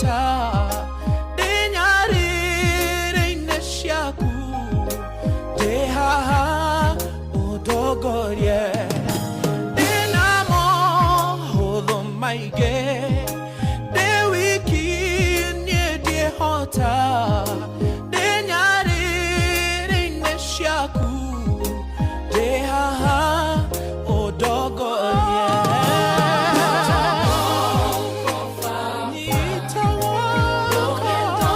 Ndiĩhota ndĩ nyarĩrĩ-inĩ ciaku, ndĩ haha ũndongorie. Ndĩna mohũthũ maingĩ, ndĩ wiki niĩ ndiĩhota, ndĩ nyarĩrĩ-inĩ ciaku, ndĩ haha ũndongorie. Nyita guoko rũgendo-inĩ,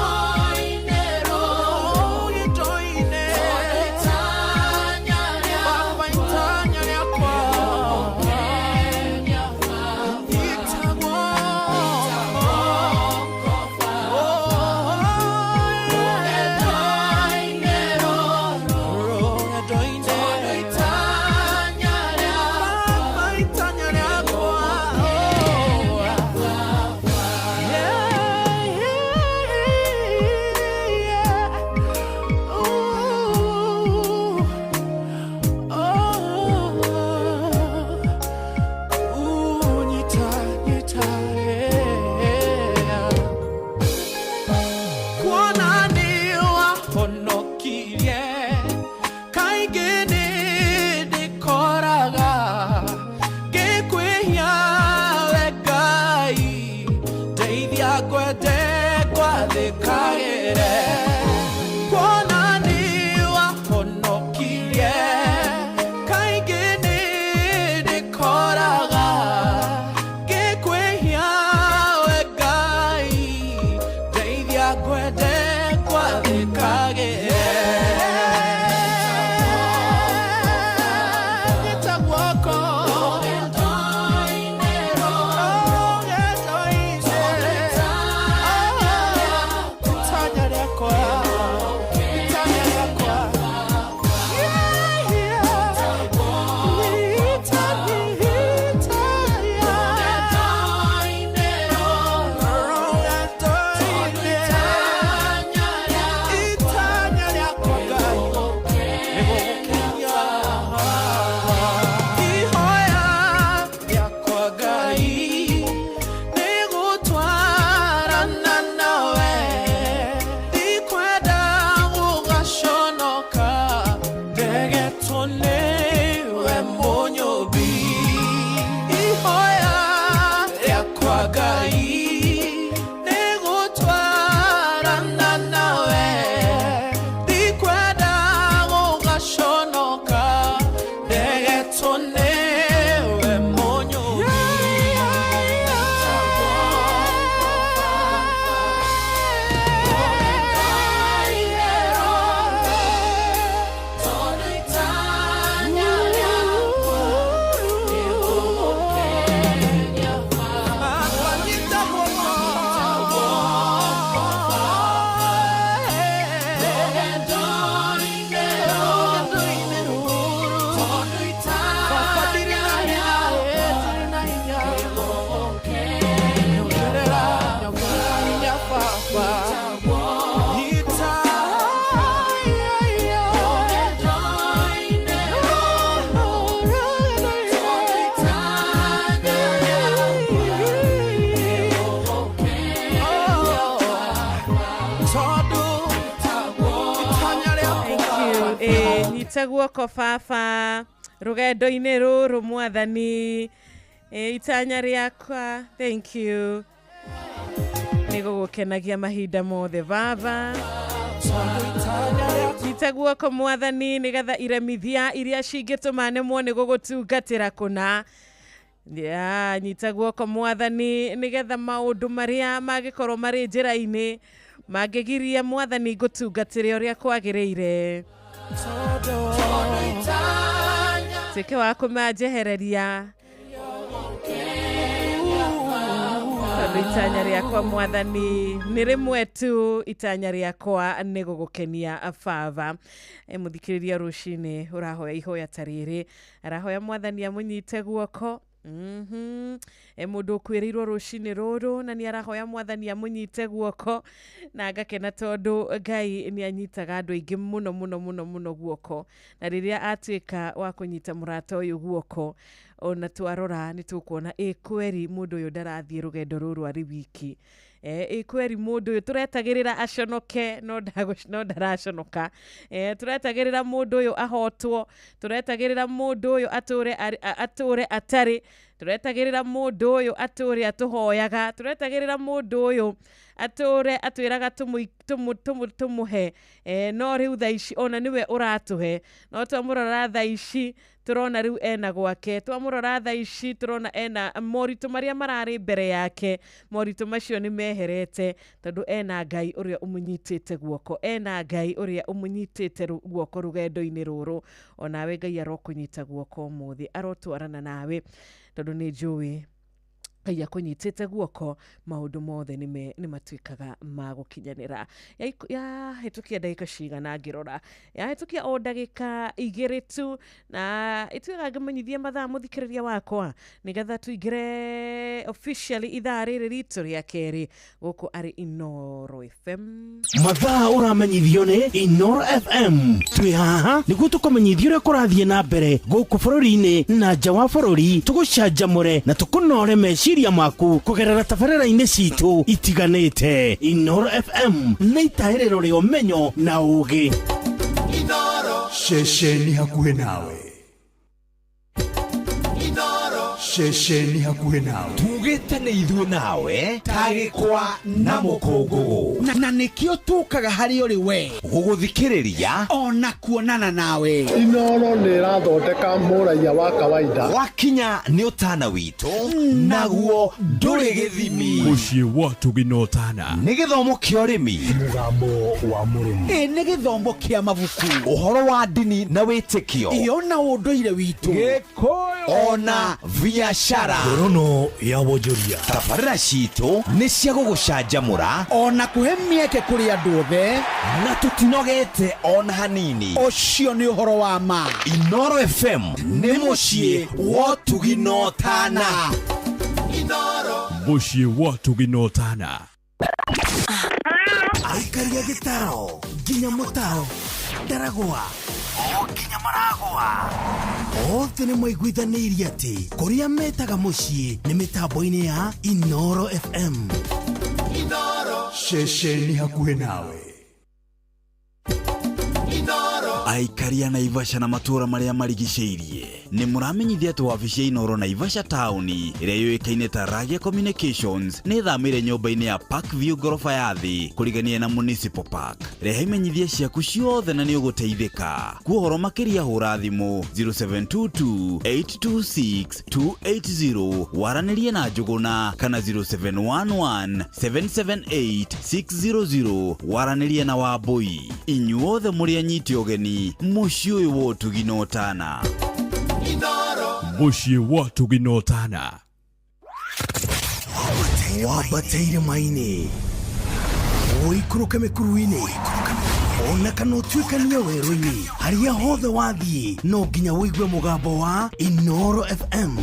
Baba, itanya rĩakwa. Nyita guoko. Rũgendo-inĩ. Baba, itanya rĩakwa. Yeah. Ooh. Oh. Ooh, nyita, nyita, yeah. Kuona nĩ wahonokirie, kaingĩ nĩ ndĩkoraga ngĩkwĩhia we Ngai, ndeithia ngwende ngwathĩkagĩre. Kuona nĩ wahonokirie, kaingĩ nĩ ndĩkoraga ngĩkwĩhia we Ngai, ndeithia ngwende ngwathĩkagĩre. Nyita guoko rũgendo-inĩ. Itanya rĩakwa, itanya rĩakwa. Yeah. Nyita, nyita, yeah. Rũgendo-inĩ. Itanya rĩakwa, Ngai, nĩ gũgũkenia. Ihoya rĩakwa, Ngai, nĩ gũtwarana nawe, ndikwenda gũgaconoka, ndegetwo nĩwe Mũnyũmbi. Ihoya rĩakwa, Ngai, nĩ gũtwarana nawe, ndikwenda gũgaconoka, ndegetwo nĩwe Mũnyũmbi. Baba, nyita guoko. Rũgendo-inĩ rũrũ. Baba, ndirĩ na hinya, ndirĩ na hinya. Nyongerera, nyongerera hinya, Baba. Nyita, yeah. Tondũ itanya Thank you. Ĩ, nyita guoko baba rũgendo-inĩ rũrũ mwathani. Ĩ, itanya rĩakwa, thank you, nĩ gũgũkenagia mahinda mothe, baba. Nyita guoko mwathani, nĩgetha iremithia iria cingĩtũma nemwo nĩ gũgũtungatĩra kũna. Ya, nyita guoko mwathani, nĩgetha maũndũ marĩa mangĩkorwo marĩ njĩra-inĩ mangĩgiria mwathani ngũtungatĩre ũrĩa kwagĩrĩire, tuĩke wa kũmanjehereria, tondũ itanya rĩakwa mwathani nĩ rĩmwe tu, itanya rĩakwa nĩ gũgũkenia baba. E, mũthikĩrĩria, rũcinĩ ũrahoya ihoya ta rĩrĩ, arahoya mwathani amũnyite guoko. E, mũndũ ũkuĩrĩirwo rũcinĩ rũrũ na nĩ arahoya mwathani amũnyite guoko, na ngakena tondũ Ngai nĩ anyitaga andũ aingĩ mũno mũno mũno mũno guoko, na rĩrĩa atuĩka wa kũnyita mũrata ũyũ guoko, ona twarora nĩ tũkuona ĩ kweri mũndũ ũyũ ndarathiĩ rũgendo rũrũ arĩ wiki. Ĩ kweri mũndũ ũyũ tũretagĩrĩra aconoke no no ndaraconoka. Tũretagĩrĩra mũndũ ũyũ ahotwo, tũretagĩrĩra mũndũ ũyũ atũre atũre atarĩ, tũretagĩrĩra mũndũ ũyũ atũre atũhoyaga, tũretagĩrĩra mũndũ ũyũ atũre atwĩraga tũmũhe, no rĩu thaa ici ona nĩwe ũratũhe. No twamũrora thaa ici tũrona rĩu ena gwake, twamũrora thaa ici tũrona ena moritũ marĩa mararĩ mbere yake, moritũ macio nĩ meherete tondũ ena Ngai ũrĩa ũmũnyitĩte guoko, ena Ngai ũrĩa ũmũnyitĩte guoko rũgendo-inĩ rũrũ. Onawe Ngai arokũnyita guoko ũmũthĩ, arotwarana nawe tondũ nĩ njũĩ Ngai akũnyitĩte guoko, maũndũ mothe nĩ matuĩkaga ma gũkinyanĩra. Yahĩtũkia ndagĩka cigana ngĩrora, yahĩtũkia o ndagĩka 2 tu, na ĩtuĩkaga ngĩmenyithia mathaa mũthikĩrĩria wakwa nĩgetha tũingĩre officially ithaa rĩrĩ ritũ rĩa kerĩ gũkũ arĩ Inooro FM. Mathaa ũramenyithio nĩ Inooro FM. Twĩ haha nĩguo tũkũmenyithia ũrĩa kũrathiĩ na mbere gũkũ bũrũri-inĩ na nja wa bũrũri, tũgũcanjamũre na tũkũnore meciria maku kũgerera tabarĩra-inĩ citũ itiganĩte. Inooro FM nĩ itaĩrĩro rĩa ũmenyo na ũũgĩ. Ceceni hakuhĩ nawe. Ceceni hakuhĩ nawe. Tugĩte nĩ ithuĩ nawe ta gĩkwa na mũkũngũgũ. Na nĩkĩo tũkaga harĩ ũrĩ we gũgũthikĩrĩria ona kuonana nawe. Inooro nĩ ĩrathondeka mũraiya wa kawaida. Gwakinya nĩ ũtana witũ naguo ndũrĩ gĩthimi. Mũciĩ wa ũtugi na ũtana. Nĩ gĩthomo kĩa ũrĩmi. Mũgambo wa mũrĩmi. Ĩ nĩ gĩthomo kĩa mabuku. Ũhoro wa ndini na wĩtĩkio. Iyo na ũndũire witũ. Gĩkũyũ ona biacara. Ngorono ya wonjoria. Tabarĩra citũ nĩ cia gũgũcanjamũra ona kũhe mĩeke kũrĩ andũ othe, na tũtinogete ona hanini. Ũcio nĩ ũhoro wa ma. Inooro FM nĩ mũciĩ wa ũtugi na ũtana. Mũciĩ wa ũtugi na ũtana. Aikaria gĩtaro nginya mũtaro ndaragwa o nginya maragwa othe nĩ maiguithanĩirie atĩ kũrĩa metaga mũciĩ nĩ mĩtambo-inĩ ya Inooro FM. Ceceni hakuhĩ nawe. Aikaria Naivasha na matũũra marĩa marigicĩirie nĩ mũramenyithia atĩ wabici ya Inooro Naivasha taũni ĩrĩa yũĩkaine ta Ragia Communications nĩ ĩthamĩire nyũmba-inĩ ya Park View ngoroba ya thĩ kũrigania na Municipal Park. Rehe imenyithia ciaku ciothe na nĩ ũgũteithĩka. Kuohoro makĩria hũra thimũ 0722 826 280 waranĩrie na Njũgũna kana 0711 778 600 waranĩrie na Wambũi. Inyuothe mũrĩ anyiti ũgeni mũciĩ ũyũ wa ũtugi na ũtana. Mũciĩ wa ũtugi na ũtana. Wambate irĩma-inĩ, ũikũrũke mĩkuru-inĩ, ona kana ũtuĩkanie werũ-inĩ, harĩa hothe wathiĩ no nginya ũigue mũgambo wa Inooro FM.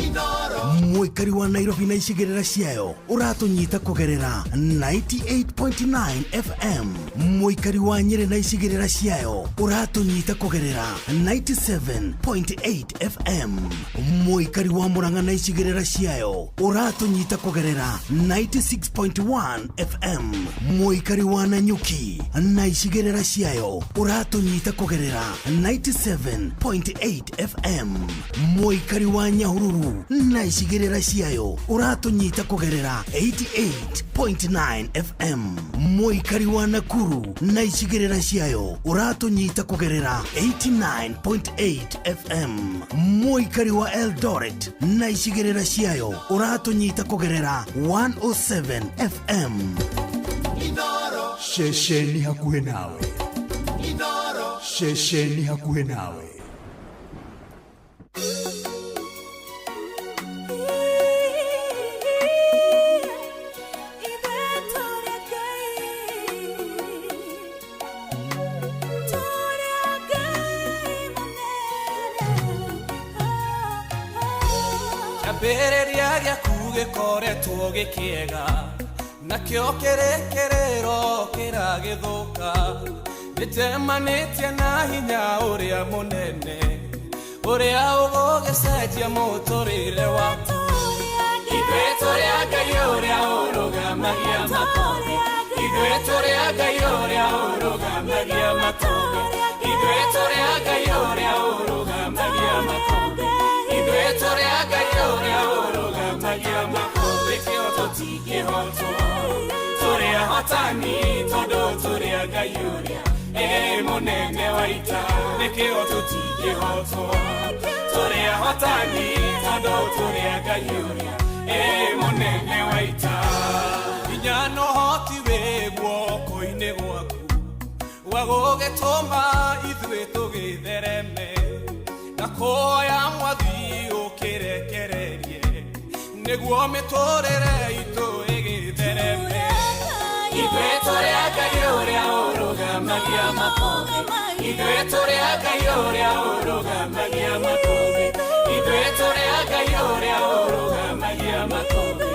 Mũikari wa Nairobi na icigĩrĩra ciayo ũratũnyita kũgerera 98.9 FM. Mũikari wa Nyĩrĩ na icigĩrĩra ciayo ũratũnyita kũgerera 97.8 FM. Mũikari wa Murang'a na icigĩrĩra ciayo ũratũnyita kũgerera 96.1 FM. Mũikari wa Nanyuki na icigĩrĩra ciayo ũratũnyita kũgerera 97.8 FM. Mũikari wa Nyahururu na icigĩrĩra ciayo ũratũnyita kũgerera 88.9 FM. Mũikari wa Nakuru na icigĩrĩra ciayo ũratũnyita kũgerera 89.8 FM. Mũikari wa Eldoret na icigĩrĩra ciayo ũratũnyita kũgerera 107 FM. Ceceni hakuhĩ nawe. Ceceni hakuhĩ nawe. Kĩambĩrĩria gĩaku gĩkoretwo gĩkĩega, nakĩo kĩrĩkĩrĩro kĩragĩthũka. Nĩnjemanĩtie na hinya ũrĩa mũnene, ũrĩa ũgũgĩcenjia mũtũrĩre waku. Ithuĩ tũrĩ a Ngai ũrĩa ũrũgamagia makũmbĩ. Ithuĩ tũrĩ a Ngai ũrĩa ũrũgamagia makũmbĩ. Ithuĩ tũrĩ a Ngai ũrĩa ũrũgamagia makũmbĩ. Ithuĩ tũrĩ a Ngai ũrĩa ũrũgamagia makũmbĩ. Kĩo tũtingĩhotwo. Tũrĩ ahotani tondũ tũrĩ a Ngai ũrĩa ĩ mũnene wa ita. Nĩkĩo tũtingĩhotwo. Tũrĩ ahotani tondũ tũrĩ a Ngai ũrĩa ĩ mũnene wa ita. Hinya na ũhoti wĩ guoko-inĩ gwaku wa gũgĩtũma ithuĩ tũgĩthereme na kũhoya mwathi ũkĩrekererie nĩguo mĩtũrĩre itũ ĩgĩthereme. Ithuĩ tũrĩ a Ngai ũrĩa ũrũgamagia makũmbĩ. Ithuĩ tũrĩ a Ngai ũrĩa ũrũgamagia makũmbĩ. Ithuĩ tũrĩ a Ngai ũrĩa ũrũgamagia makũmbĩ.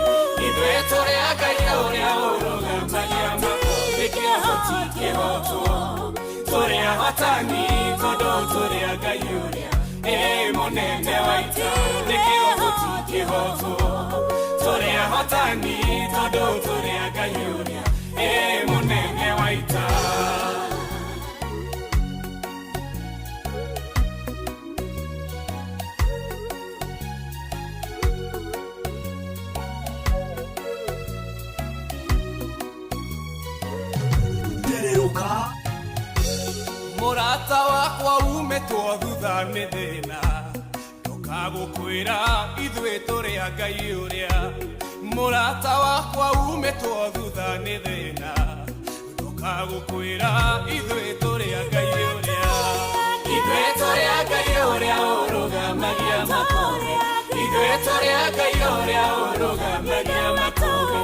Ithuĩ tũrĩ a Ngai ũrĩa ũrũgamagia makũmbĩ. Kĩo tũtingĩhotwo. Tũrĩ ahotani tondũ tũrĩ a Ngai ũrĩa ĩ mũnene wa ita. Nĩkĩo tũtingĩhotwo. Tũrĩ ahotani tondũ tũrĩ a Ngai ũrĩa ĩ mũnene wa ita. Ndereruka. Mũrata wakwa umĩtwo thutha nĩ thĩna ndũkagũkwĩra ithuĩ tũrĩ a Ngai ũrĩa. Mũrata wakwa umĩtwo thutha nĩ thĩna ndũkagũkwĩra ithuĩ tũrĩ a Ngai ũrĩa. Ithuĩ tũrĩ a Ngai ũrĩa ũrũgamagia makũmbĩ. Ithuĩ tũrĩ a Ngai ũrĩa ũrũgamagia makũmbĩ.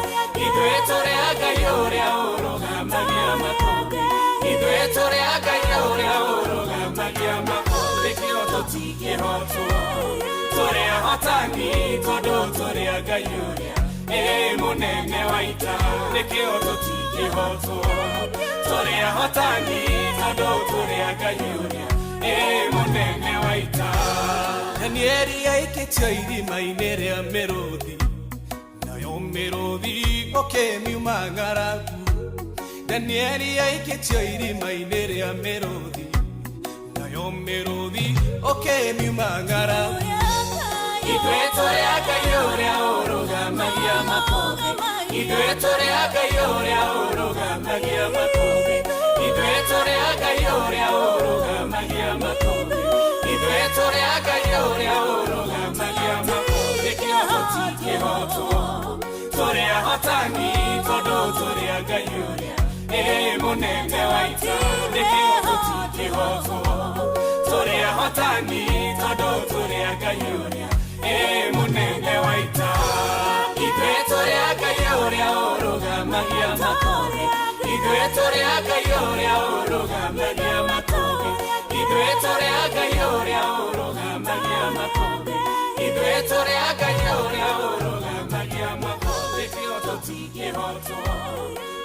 Ithuĩ tũrĩ a Ngai ũrĩa ũrũgamagia makũmbĩ. Ithuĩ tũrĩ a Ngai ũrĩa ũrũgamagia makũmbĩ. Kĩo tũtingĩhotwo. Tũrĩ ahotani tondũ tũrĩ a Ngai ũrĩa ĩ mũnene wa ita. Nĩkĩo tũtingĩhotwo. Tũrĩ ahotani tondũ tũrĩ a Ngai ũrĩa ĩ mũnene wa ita. Danieli aikĩtio irima-inĩ rĩa mĩrũthi nayo mĩrũthi ũkĩmiuma ng'aragu. Danieli aikĩtio irima-inĩ rĩa mĩrũthi nayo mĩrũthi ũkĩmiuma ng'aragu. Ithuĩ tũrĩ a Ngai ũrĩa ũrũgamagia makũmbĩ. Ithuĩ tũrĩ a Ngai ũrĩa ũrũgamagia makũmbĩ. Ithuĩ tũrĩ a Ngai ũrĩa ũrũgamagia makũmbĩ. Ithuĩ tũrĩ a Ngai ũrĩa ũrũgamagia makũmbĩ. Kĩo tũtingĩhotwo. Tũrĩ ahotani tondũ tũrĩ a Ngai ũrĩa ĩ mũnene wa ita. Nĩkĩo tũtingĩhotwo. Tũrĩ ahotani tondũ tũrĩ a Ngai ũrĩa ĩ mũnene wa ita. Ithuĩ tũrĩ a Ngai ũrĩa ũrũgamagia makũmbĩ. Ithuĩ tũrĩ a Ngai ũrĩa ũrũgamagia makũmbĩ. Ithuĩ tũrĩ a Ngai ũrĩa ũrũgamagia makũmbĩ. Ithuĩ tũrĩ a Ngai ũrĩa ũrũgamagia makũmbĩ. Kĩo tũtingĩhotwo.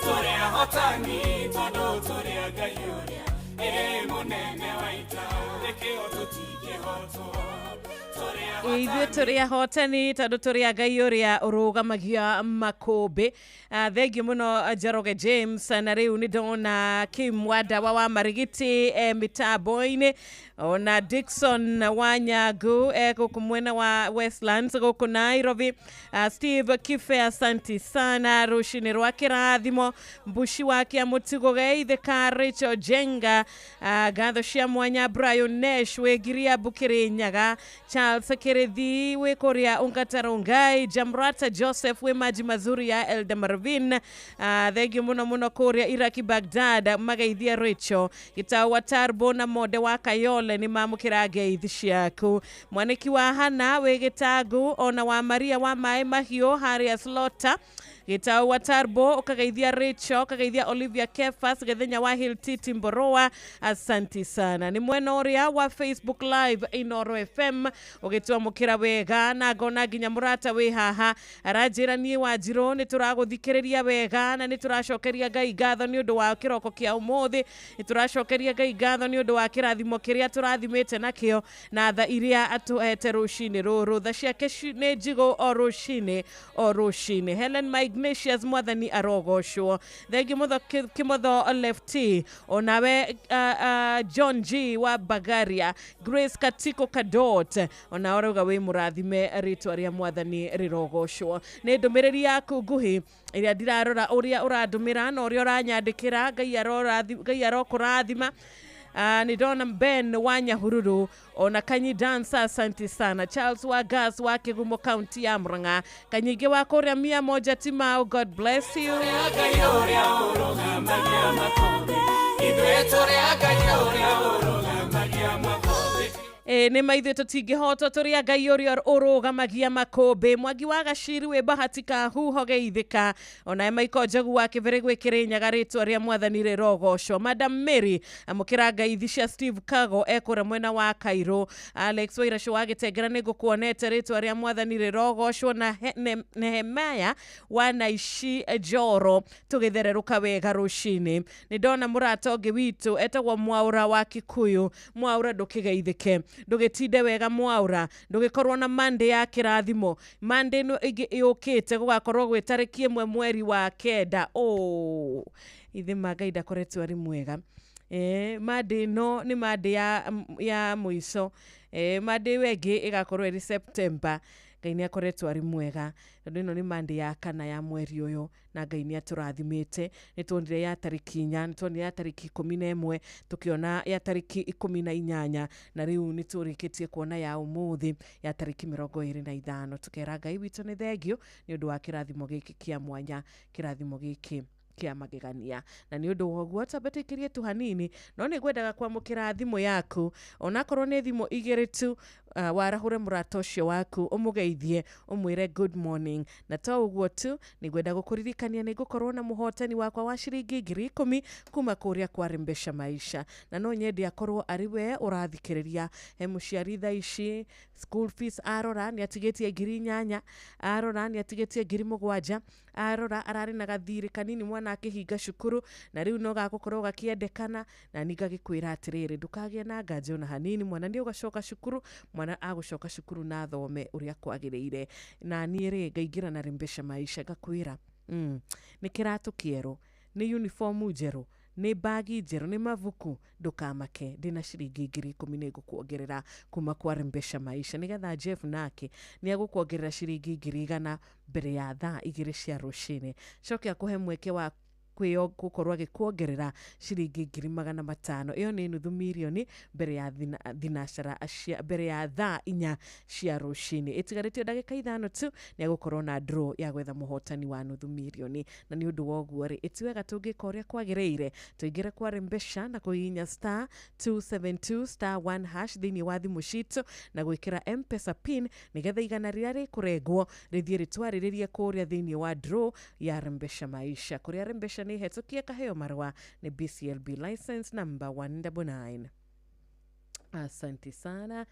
Tũrĩ ahotani tondũ tũrĩ a Ngai ũrĩa ĩ mũnene wa ita. Nĩkĩo tũtingĩhotwo. Ithuĩ tũrĩ ahotani tondũ tũrĩ a Ngai ũrĩa ũrũgamagia makũmbĩ. Thengiũ mũno Njoroge James. Na rĩu nĩ ndona Kim Wadawa wa Marigiti mĩtambo-inĩ, ona Dickson Wanyangu gũkũ mwena wa Westlands gũkũ Nairobi. Steve Kife, asanti sana rũcinĩ rwa kĩrathimo. Mbuci wa Kĩamũtigo Geithĩka, Rachel Jenga, ngatho cia mwanya Brian Nesh wĩ Ngiriambu Kĩrĩnyaga, Charles Kĩrĩthi wĩ kũrĩa Ongata Rongai, Jamrata Joseph wĩ Maji Mazuri ya Elda Marvin, thengiũ mũno mũno kũrĩa Iraki Baghdad mageithia Rachel Gĩtau wa Tarbo na Monde wa Kayole nĩ mamũkĩra ngeithi ciaku. Mwanĩki wa Hana wĩ Gĩtangu, ona wa Maria wa Maĩ Mahiũ harĩa Slota. Gĩtau wa Tarbo ũkageithia Rachel, ũkageithia Olivia Kefas Gethenya wa Hiltiti Mboroa, asanti sana. Nĩ mwena ũrĩa wa Facebook Live Inoro FM ũgĩtwamũkĩra wega, na ngona nginya mũrata wĩ haha aranjĩra niĩ Wanjirũ nĩ tũragũthikĩrĩria wega na nĩ tũracokeria Ngai ngatho nĩ ũndũ wa kĩroko kĩa ũmũthĩ, nĩ tũracokeria Ngai ngatho nĩ ũndũ wa kĩrathimo kĩrĩa tũrathimĩte nakĩo na tha iria atũhete rũcinĩ rũrũ. Tha ciake nĩ njigũ o rũcinĩ o rũcinĩ. Helen my Ignatius, mwathani arogocwo. Thengi mũtho Kimotho Lefty, onawe John G wa Bagaria, Grace Katiko Kadot, ona ũrauga wĩ mũrathime, rĩtwa rĩa mwathani rĩrogocwo. Nĩ ndũmĩrĩri yaku nguhi ĩrĩa ndirarora ũrĩa ũrandũmĩra na ũrĩa ũranyandĩkĩra. Ngai arokũrathima. Nĩ ndona Ben wa Nyahururu, ona Kanyi Dancer, asante sana. Charles wa Gas wa Kigumo, kaunti ya Murang'a, Kanyingi wa kũrĩa 100 Timau, God bless you. Ngai ũrĩa ũrũgamagia makũmbĩ, ithuĩ tũrĩ a Ngai ũrĩa ũrũgamagia makũmbĩ. Ĩ nĩ maithuĩ tũtingĩhotwo, tũrĩ a Ngai ũrĩa ũrũgamagia makũmbĩ. Mwangi wa Gaciri wĩ bahati kahuho geithĩka, onawe Maiko Njogu wa Kĩbĩrĩ gwĩ Kĩrĩnyaga, rĩtwa rĩa mwathani rĩrogocwo. Madam Mary amũkĩra ngaithi cia Steve Kago ekũrĩa mwena wa Cairo. Alex Wairacũ wa Gĩtengera nĩ ngũkuonete, rĩtwa rĩa mwathani rĩrogocwo. Na Nehemaya wa Naici Njoro, tũgĩthererũka wega rũcinĩ. Nĩ ndona mũrata ũngĩ witũ etagwo Mwaũra wa Kikuyu. Mwaũra, ndũkĩgeithĩke, ndũgĩtinde wega Mwaũra, ndũgĩkorwo na Monday ya kĩrathimo. Monday ĩno ĩngĩ ĩũkĩte gũgakorwo gwĩ tarĩki 1 mweri wa 9. Oh, ithima Ngai ndakoretwo arĩ mwega. Monday ĩno nĩ Monday ya mũico. Monday ĩyo ĩngĩ ĩgakorwo ĩrĩ September. Ngai nĩ akoretwo arĩ mwega tondũ ĩno nĩ Monday ya kana ya mweri ũyũ na Ngai nĩ atũrathimĩte. Nĩ tuonire ya tarĩki 4, nĩ tuonire ya tarĩki 11, tũkĩona ya tarĩki 18, na rĩu nĩ tũrĩkĩtie kuona ya ũmũthĩ ya tarĩki 25. Tũkera Ngai witũ nĩ thengio nĩ ũndũ wa kĩrathimo gĩkĩ kĩa mwanya, kĩrathimo gĩkĩ kĩa magegania. Na nĩ ũndũ wa ũguo twambe tũikĩrie tu hanini, no nĩ ngwendaga kwamũkĩra thimũ yaku, onakorwo nĩ thimũ igĩrĩ tu, warahũre mũrata ũcio waku, ũmũgeithie, ũmwĩre good morning. Na to ũguo tu, nĩ ngwenda gũkũririkania nĩ ngũkorwo na mũhotani wakwa wa ciringi 10,000 kuma kũrĩa kwa Mbeca Maisha, na no nyende akorwo arĩ we ũrathikĩrĩria. He mũciari thaa ici school fees arora nĩ atigĩtie 8,000, arora nĩ atigĩtie 7,000, arora ararĩ na gathirĩ kanini mwana akĩhinga cukuru na rĩu no gagũkorwo gakĩendekana. Na niĩ ngagĩkwĩra atĩrĩrĩ, ndũkagĩe na nganja ona hanini, mwana nĩ ũgacoka cukuru, mwana agũcoka cukuru na athome ũrĩa kwagĩrĩire. Na niĩ rĩ, ngaingĩra na Mbeca Maisha ngakwĩra, nĩ kĩratũ kĩerũ, nĩ uniform njerũ, nĩ bagi njerũ, nĩ mabuku, ndũkamake, ndĩna ciringi 10,000 nĩ ngũkuongerera kuma kwa Mbeca Maisha, nĩgetha Jeff nake nĩ agũkuongerera ciringi 100,000 mbere ya thaa 2 cia rũcinĩ, coke akũhe mweke wa gũkorwo agĩkuongerera ciringi 500,000. Ĩyo nĩ nuthu mirioni mbere ya thinacara mbere ya thaa 4 cia rũcinĩ. Ĩtigarĩtio ndagĩka 5 tu, nĩ agũkorwo na draw ya gwetha mũhotani wa nuthu mirioni. Na nĩ ũndũ wa ũguo rĩ, ĩti wega tũngĩka ũrĩa kwagĩrĩire, tũingĩre kwa Mbeca na kũhihinya *272*1# thĩinĩ wa thimũ citũ na gwĩkĩra M-Pesa pin, nĩgetha 100 rĩrĩa rĩkũrengwo rĩthiĩ rĩtwarĩrĩrie kũrĩa thĩinĩ wa draw ya Mbeca Maisha, kũrĩa Mbeca nĩ hetũkie kaheo marũa nĩ BCLB license number 199. Asante sana.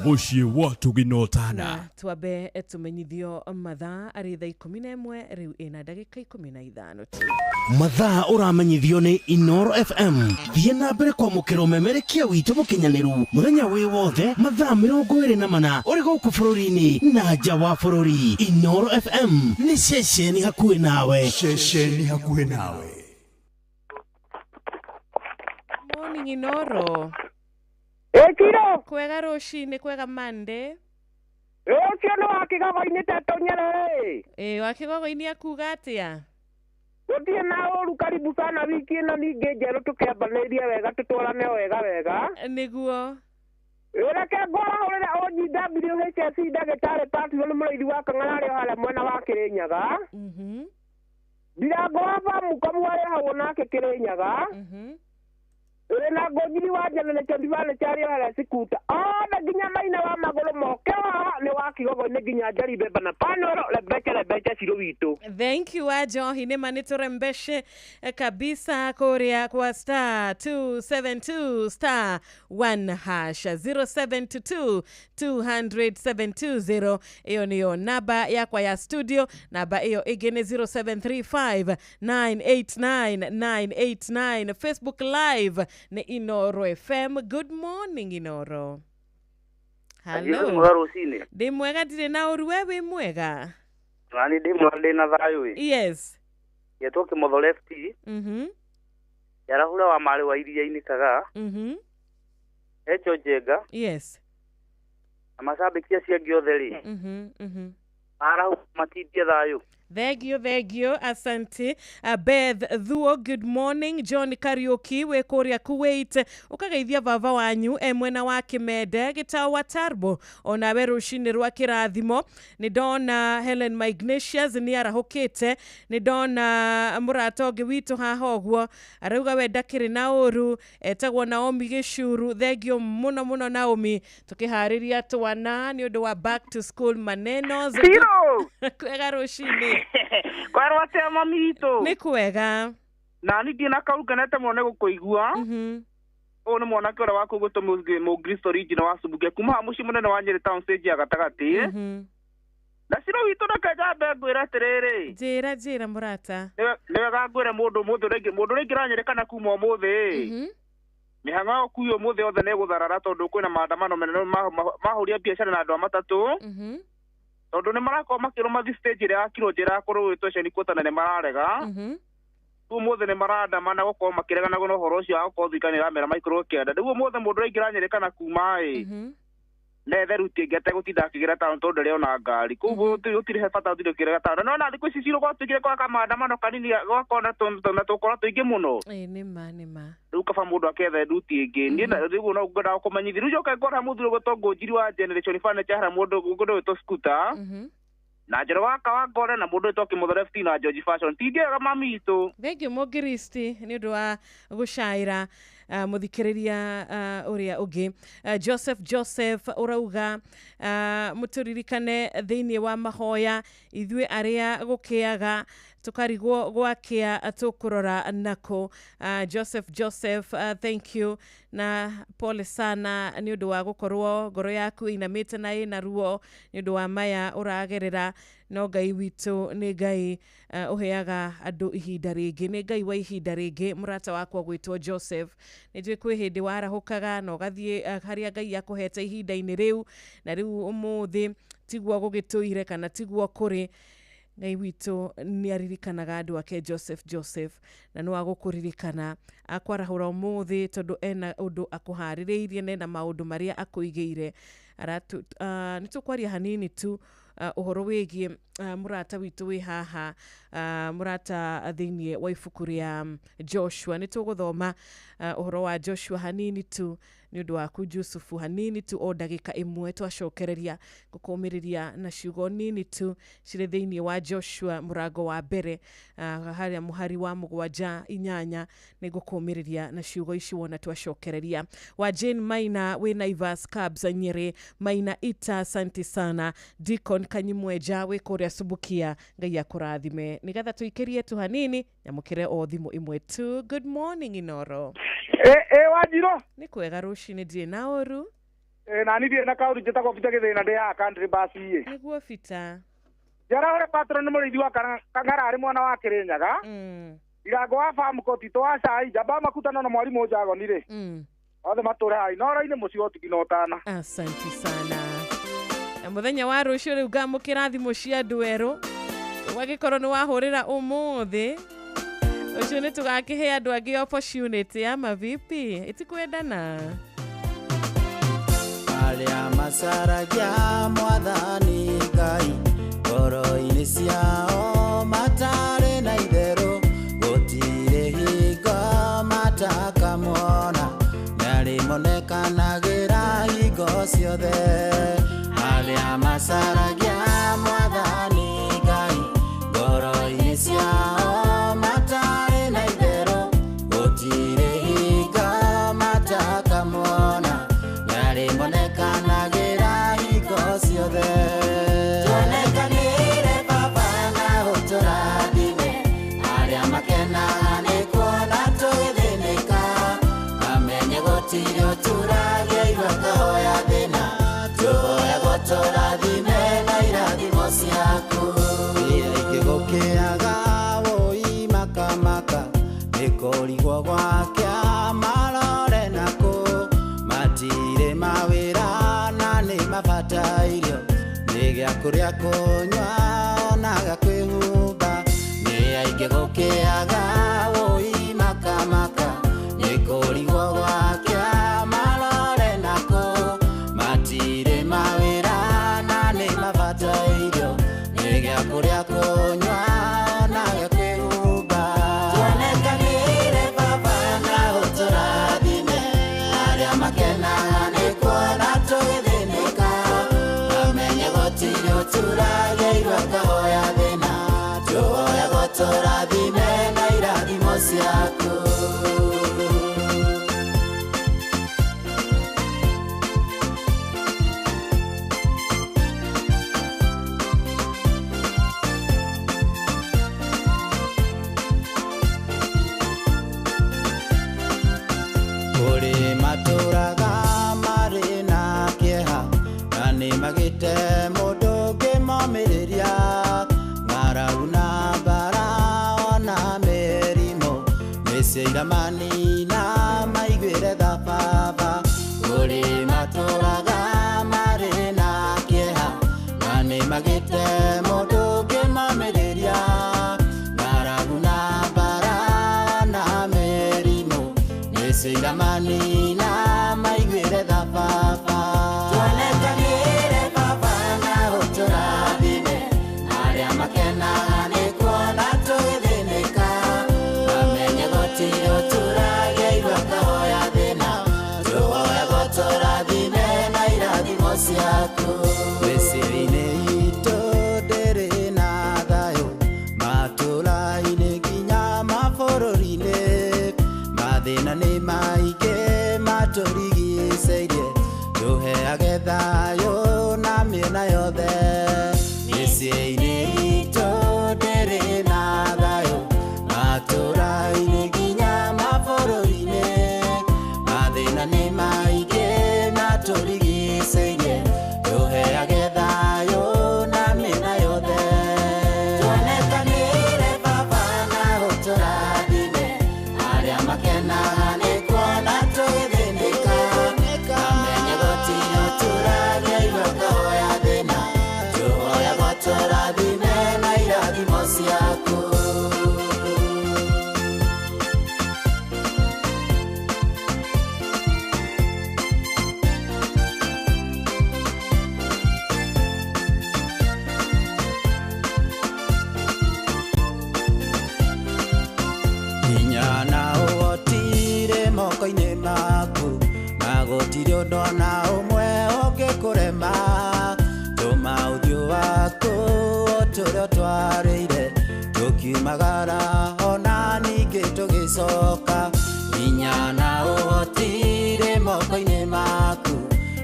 Mũciĩ wa Tũginotana. Na twambe tũmenyithio mathaa arĩ thaa 11 rĩu ĩna ndagĩka 15 tu. Mathaa ũramenyithio nĩ Inoro FM. Thiĩ na mbere kwamũkĩra ũmemerekia witũ mũkinyanĩru mũthenya wĩ wothe mathaa 24 ũrĩ gũkũ bũrũri-inĩ na nja wa bũrũri. Inoro FM nĩ ceceni hakuhĩ nawe. Ceceni hakuhĩ nawe. Morning Inoro. Ĩkiro. Kwega rũcinĩ, kwega Monday. Ũcio nĩ wa Kĩgogo-inĩ Tetũ Nyerere. Ĩ wa Kĩgogo-inĩ akuga atĩa? Gũtirĩ na ũru, karibu sana wiki ĩno ningĩ njerũ, tũkĩambanĩirie wega, tũtwarane wega wega. Nĩguo. Reke ngwarahũrĩre OGWHSC ndagĩtarĩ Patson mũrĩithi wa Kang'ara arĩ o harĩa mwena wa Kĩrĩnyaga. Ndirango wa Bamukamu arĩ hau nake Kĩrĩnyaga. Ĩĩ na ngũnjiri wa Generation Furniture arĩ harĩa Sikuta. Othe nginya maina wa magũrũ moke haha nĩ wa Kigogo-inĩ nginya Njeri Mbemba na Panoro Rebecca Rebecca Cirũ witũ. Thank you Ajohi, nĩ ma nĩ tũrembeshe kabisa kũrĩa kwa star 272 star 1 hash 0722 200 720. Ĩyo nĩyo namba yakwa ya studio. Namba ĩyo ĩngĩ nĩ 0735 989 989. Facebook Live nĩ Inoro FM. Good morning, Inoro. Hello. Mwega rũcinĩ. Ndĩ mwega, ndirĩ na ũru. We wĩ mwega? Nani ndĩ mwega, ndĩ na thayũ ĩ. Getwo Kĩmotho Left. Yarahura wa marĩ wa iria-inĩ kagaa. Echo Njenga. Na macambĩki acio angĩ othe rĩ. Arahu matindie thayũ. Thengio, thengio, asante. Beth Thuo, good morning. John Kariuki wĩ kũrĩa Kuwait, ũkageithia baba wanyu e mwena wa Kĩmende gĩtao wa Tarbo, onawe rũcinĩ rwa kĩrathimo. Nĩ ndona Helen Magnesius nĩ arahũkĩte. Nĩ ndona mũrata ũngĩ witũ haha ũguo arauga we ndakĩrĩ na ũru, etagwo Naomi Gĩcuru. Thengio mũno mũno Naomi, tũkĩharĩria twana nĩ ũndũ wa back to school maneno. Ciro. Kwega rũcinĩ. Kwerwo atĩa mami witũ? Nĩ kwega. Na ni ndiĩ na kau ngenete mũno nĩ gũkũigua. Ũyũ nĩ mwanake ũrĩa waku gwĩtwo Mũkristo original wa Subukia kuma haha mũciĩ mũnene wa Nyĩrĩ town stage ya gatagatĩ. Na Ciro witũ, reke njambe ngwĩre atĩrĩrĩ. Njĩra, njĩra mũrata. Nĩ wega ngwĩre mũndũ ũmũthĩ ũrĩa mũndũ ũrĩa ũraingĩra Nyĩrĩ kana kuma ũmũthĩ, mĩhang'o ya ũkui ũmũthĩ yothe nĩ ĩgũtharara tondũ kwĩna maandamano manene mahũria biacara na andũ a matatũ, tondũ nĩ marakorwo makĩrũma stage ĩrĩa yakirwo njĩra ya kũrũĩtwo Ceni Quarter na nĩ mararega. Rĩu ũmũthĩ nĩ marandamana gũkorwo makĩregana na ũhoro ũcio wa gũkorwo thirikari ĩramera maikũrũke kĩanda. Rĩu ũmũthĩ mũndũ ũrĩa aingĩra Nyĩrĩ kana kuma ĩ nethe ruti ĩngĩ ategũtinda akĩgĩra taũni tondũ ndarĩ ona ngari, koguo gũtirĩ he bata ũtinde ũkĩrega taũni. No na thikũ ici Ciro gwatuĩkire gwaka maandamano kanini gwakorwo na tũkora tũingĩ mũno. Ĩ nĩ ma, nĩ ma. Rĩu kaba mũndũ akethe ruti ĩngĩ. Niĩ rĩu no ngwendaga kũmenyithia. Rĩu njoke ngora mũthuri ũgwĩtwo Ngũnjiri wa Generation Furniture harĩa mũndũ ũgwĩtwo Scooter na Njoro wa Kawangore na mũndũ ũgwĩtwo Kĩmotho Left na George Fashion. Tindiega mami witũ. Thank you Mũngiristi nĩ ũndũ wa gũcaĩra mũthikĩrĩria ũrĩa ũngĩ. Joseph Joseph ũrauga mũtũririkane thĩinĩ wa mahoya ithuĩ arĩa gũkĩaga tũkarigwo gwakĩa tũkũrora nako. Joseph Joseph, thank you na pole sana nĩ ũndũ wa gũkorwo ngoro yaku ĩinamĩte na ĩna ruo nĩ ũndũ wa maya ũragerera. No Ngai witũ nĩ Ngai ũheaga andũ ihinda rĩngĩ, nĩ Ngai wa ihinda rĩngĩ. Mũrata wakwa gwĩtwo Joseph, nĩ njũĩ kwĩ hĩndĩ warahũkaga na ũgathiĩ harĩa Ngai akũhete ihinda-inĩ rĩu, na rĩu ũmũthĩ tiguo gũgĩtũire kana tiguo kũrĩ. Ngai witũ nĩ aririkanaga andũ ake, Joseph Joseph, na no agũkũririkana akwarahũra ũmũthĩ tondũ ena ũndũ akũharĩrĩirie na ena maũndũ marĩa akũigĩire. Nĩ tũkwaria hanini tu ũhoro wĩgiĩ mũrata witũ wĩ haha, mũrata thĩinĩ wa ibuku rĩa Joshua. Nĩ tũgũthoma ũhoro wa Joshua hanini tu nĩ ũndũ waku Jusufu, hanini tu o ndagĩka ĩmwe twacokereria gũkũmĩrĩria na ciugo nini tu cirĩ thĩinĩ wa Joshua mũrango wa mbere, harĩa mũhari wa 7 8. Nĩ ngũkũmĩrĩria na ciugo ici wona twacokereria. Wa Jane Maina wĩ Naivas Cabs Nyĩrĩ, Maina Ita, asante sana. Deacon Kanyimweja wĩ kũrĩa Subukia, Ngai akũrathime. Nĩgetha tũikĩrie tu hanini, nyamũkĩre o thimũ ĩmwe tu. Good morning, Inoro. Ĩ Wanjirũ. Nĩ kwega rũcinĩ, ndirĩ na ũru. Nani ndirĩ na kaũru, njĩtagwo Peter Gĩthĩna, ndĩ haha Country Bus ĩ. Nĩguo Peter. Njarahure patron mũrĩithi wa Kang'ara arĩ mwena wa Kĩrĩnyaga. Irango wa farm kotito wa cai njamba makutano na mwarimũ Njagoni rĩ. Othe matũre haha Inoro-inĩ mũciĩ wa ũtugi na ũtana. Asante sana. Na mũthenya wa rũciũ rĩu ngamũkĩra thimũ cia andũ erũ, ũgagĩkorwo nĩ wahũrĩra ũmũthĩ ũcio nĩ tũgakĩhe andũ angĩ opportunity ama vipi? Itikwendana. Arĩa macaragia mwathani Ngai ngoro-inĩ ciao matarĩ na itherũ, gũtirĩ hingo matakamwona, nĩarĩmonekanagĩra hingo ciothe. Arĩa macaragia mwathani Ngai ngoro-inĩ ciao matarĩ na itherũ, gũtirĩ hingo makenaga nĩ kuona tũgĩthĩnĩka mamenye gũtirĩ ũturagia kahoya thĩna tũhoyagwo tũrathime na irathimo ciaku. Aingĩ gũkĩaga wũi makamaka nĩ kũrigwo gwakĩa marore nakũ matirĩ mawĩra na nĩ mabatairio nĩ gĩa kũrĩa kũnyua ona gĩa kwĩhumba. Nĩ aingĩ gũkĩaga wũi makamaka nĩ kũrigwo gwakĩa marore nakũ matirĩ mawĩra na nĩ mabatairio nĩ gĩa kũrĩa kũnyua ona gĩa kwĩhumba. Tuonekanĩre Baba na ũtũrathime arĩa makenaga nĩ kuona tũgĩthĩnĩka mamenye gũtirĩ ũturagia kahoya thĩna tũhoyagwo tũrathime na irathimo ciaku. Kũrĩ matũraga marĩ na kĩeha na nĩ magĩte mũndũ ũngĩmomĩrĩria ng'aragu na mbara ona mĩrimũ mĩciĩ iramanina maiguĩre tha Baba. Kũrĩ matũraga marĩ na kĩeha na nĩ magĩte mũndũ ũngĩmomĩrĩria ng'aragu na mbara ona mĩrimũ mĩciĩ iramanina maiguĩre tha Baba. Tuonekanĩre Baba na ũtũrathime arĩa makenaga nĩ kuona tũgĩthĩnĩka mamenye gũtirĩ ũturagia kahoya thĩna tũhoyagwo tũrathime na irathimo ciaku. Mĩciĩ-inĩ itũ ndĩrĩ na thayũ matũra-inĩ nginya mabũrũri-inĩ mathĩna nĩ maingĩ matũrigicĩirie tũheage thayũ na mĩena yothe. Mĩciĩ-inĩ itũ ndĩrĩ na thayũ matũra-inĩ nginya mabũrũri-inĩ mathĩna nĩ maingĩ matũrigicĩirie tũheage thayũ na mĩena yothe. Tuonekanĩre Baba na ũtũrathime arĩa makenaga nĩ kuona tũgĩthĩnĩka mamenye gũtirĩ ũturagia kahoya thĩna tũhoyagwo tũrathime na irathimo ciaku. Hinya na ũhotire moko-inĩ maku na gũtirĩ ũndũ ona ũmwe ũngĩkũrema tũma ũthiũ waku ũtũre ũtwarĩire tũkiumagara ona ningĩ tũgĩcoka. Hinya na ũhotire moko-inĩ maku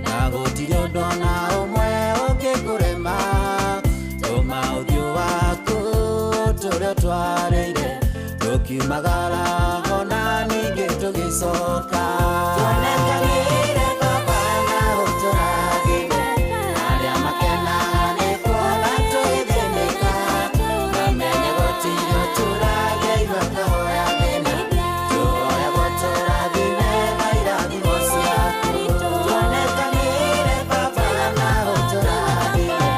na gũtirĩ ũndũ ona ũmwe ũngĩkũrema tũma ũthiũ waku ũtũre ũtwarĩire tũkiumagara ona ningĩ tũgĩcoka. Tuonekanĩre Baba na ũtũrathime arĩa makenaga nĩ kuona tũgĩthĩnĩka mamenye gũtirĩ ũturagia kahoya thĩna tũhoyagwo tũrathime na irathimo ciaku. Tuonekanĩre Baba na ũtũrathime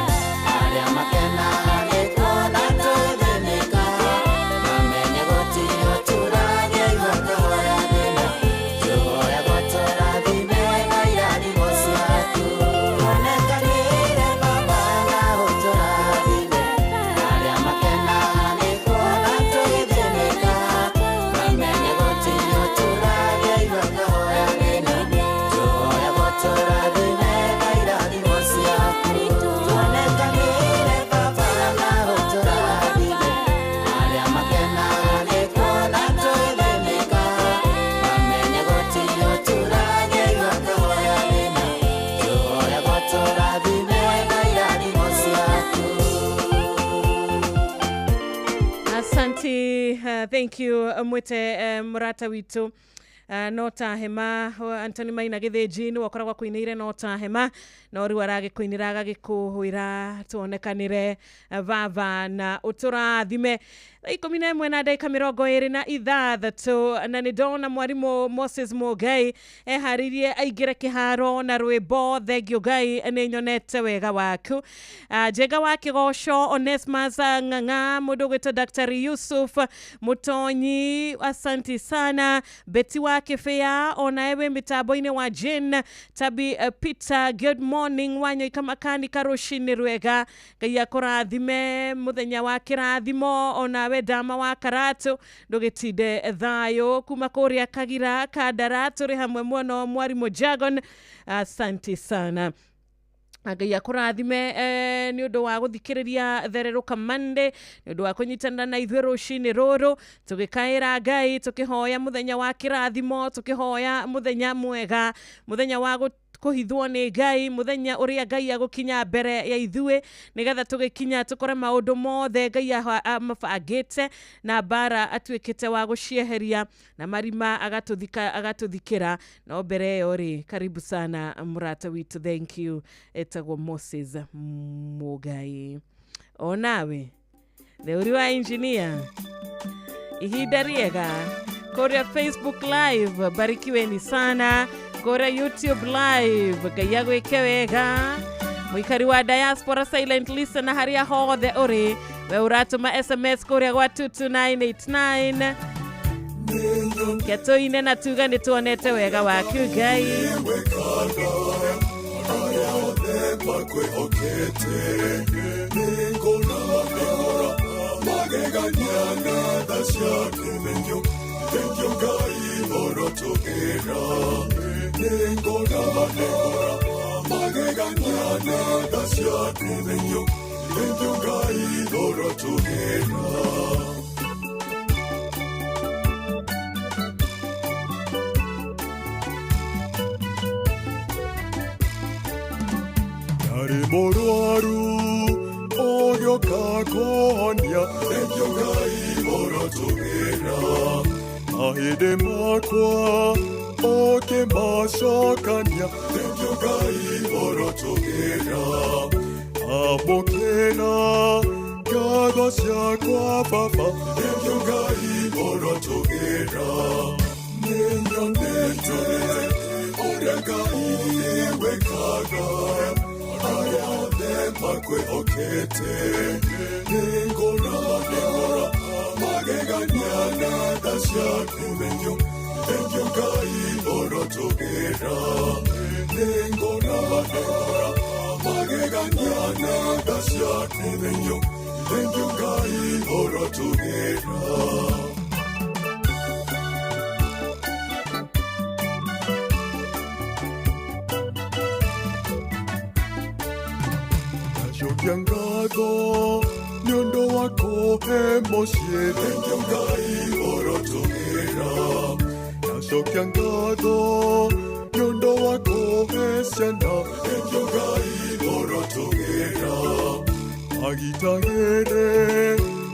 arĩa makenaga nĩ kuona tũgĩthĩnĩka mamenye gũtirĩ ũturagia kahoya thĩna tũhoyagwo Thank you mwite murata witu no ta hema Anthony Maina Githinji ni wakoragwo kuinire no ta hema no riu aragikuinira agagikuhwira tuonekanire baba na uturathime. 11:26 na nĩ ndona mwarimu Moses Mugai eharirie aingĩre kĩharo na rwĩmbo thengio Ngai nĩ nyonete wega waku. Njega wa Kĩgoco Onesmus Ng'ang'a mũndũ ũgwĩtwo Dr. Yusuf Mutonyi, asanti sana. Beti wa Kĩbĩa ona ewe mitambo-inĩ wa Jane Tabi Peter, good morning. Wanyoika makanika rũcinĩ rwega, Ngai akũrathime mũthenya wa kĩrathimo onawe Dama wa Karatu ndũgĩtinde thayũ kuma kũrĩa Kagira Kandara tũrĩ hamwe mũno mwarimu Jagon, asanti sana. Ngai akũrathime nĩ ũndũ wa gũthikĩrĩria Thererũka Monday, nĩ ũndũ wa kũnyitanĩra na ithuĩ rũcinĩ rũrũ tũgĩkaĩra Ngai tũkĩhoya mũthenya wa kĩrathimo, tũkĩhoya mũthenya mwega, mũthenya wa kũhithwo nĩ Ngai, mũthenya ũrĩa Ngai agũkinya mbere ya ithuĩ nĩgetha tũgĩkinya tũkore maũndũ mothe Ngai amabangĩte na mbara atuĩkĩte wa gũcieheria na marima agatũthikĩra. No mbere ĩyo rĩ, karibu sana mũrata witũ, thank you. Etagwo Moses Mugai. Onawe theuri wa engineer, ihinda rĩega kũrĩa Facebook live, barikiweni sana. Kũrĩa YouTube live, Ngai agwĩke wega. Mũikari wa diaspora silent listener harĩa hothe ũrĩ, we ũratũma SMS kũrĩa gwa 22989 ketũine na tuga nĩ tuonete wega waku Ngai. Morwaru ogĩũka kũhonia thengio Ngai ũrotũgĩra mahĩndĩ makwa ũkĩmacokania thengio Ngai ũrotũgĩra amũkĩra ngatho ciakwa Baba thengio Ngai ũrotũgĩra nĩnyonete ũrĩa Ngai wĩkaga arĩa othe makwĩhokete nĩngũra magegania na tha ciaku thengio thengio Ngai ũrotũgĩra nĩngũra magegania na tha ciaku thengio thengio Ngai ũrotũgĩra. Ndacokia ngatho nĩ ũndũ wa kũhe mũciĩ thengio Ngai ũrotũgĩra ndacokia ngatho nĩ ũndũ wa kũhe ciana thengio Ngai ũrotũgĩra magitagĩre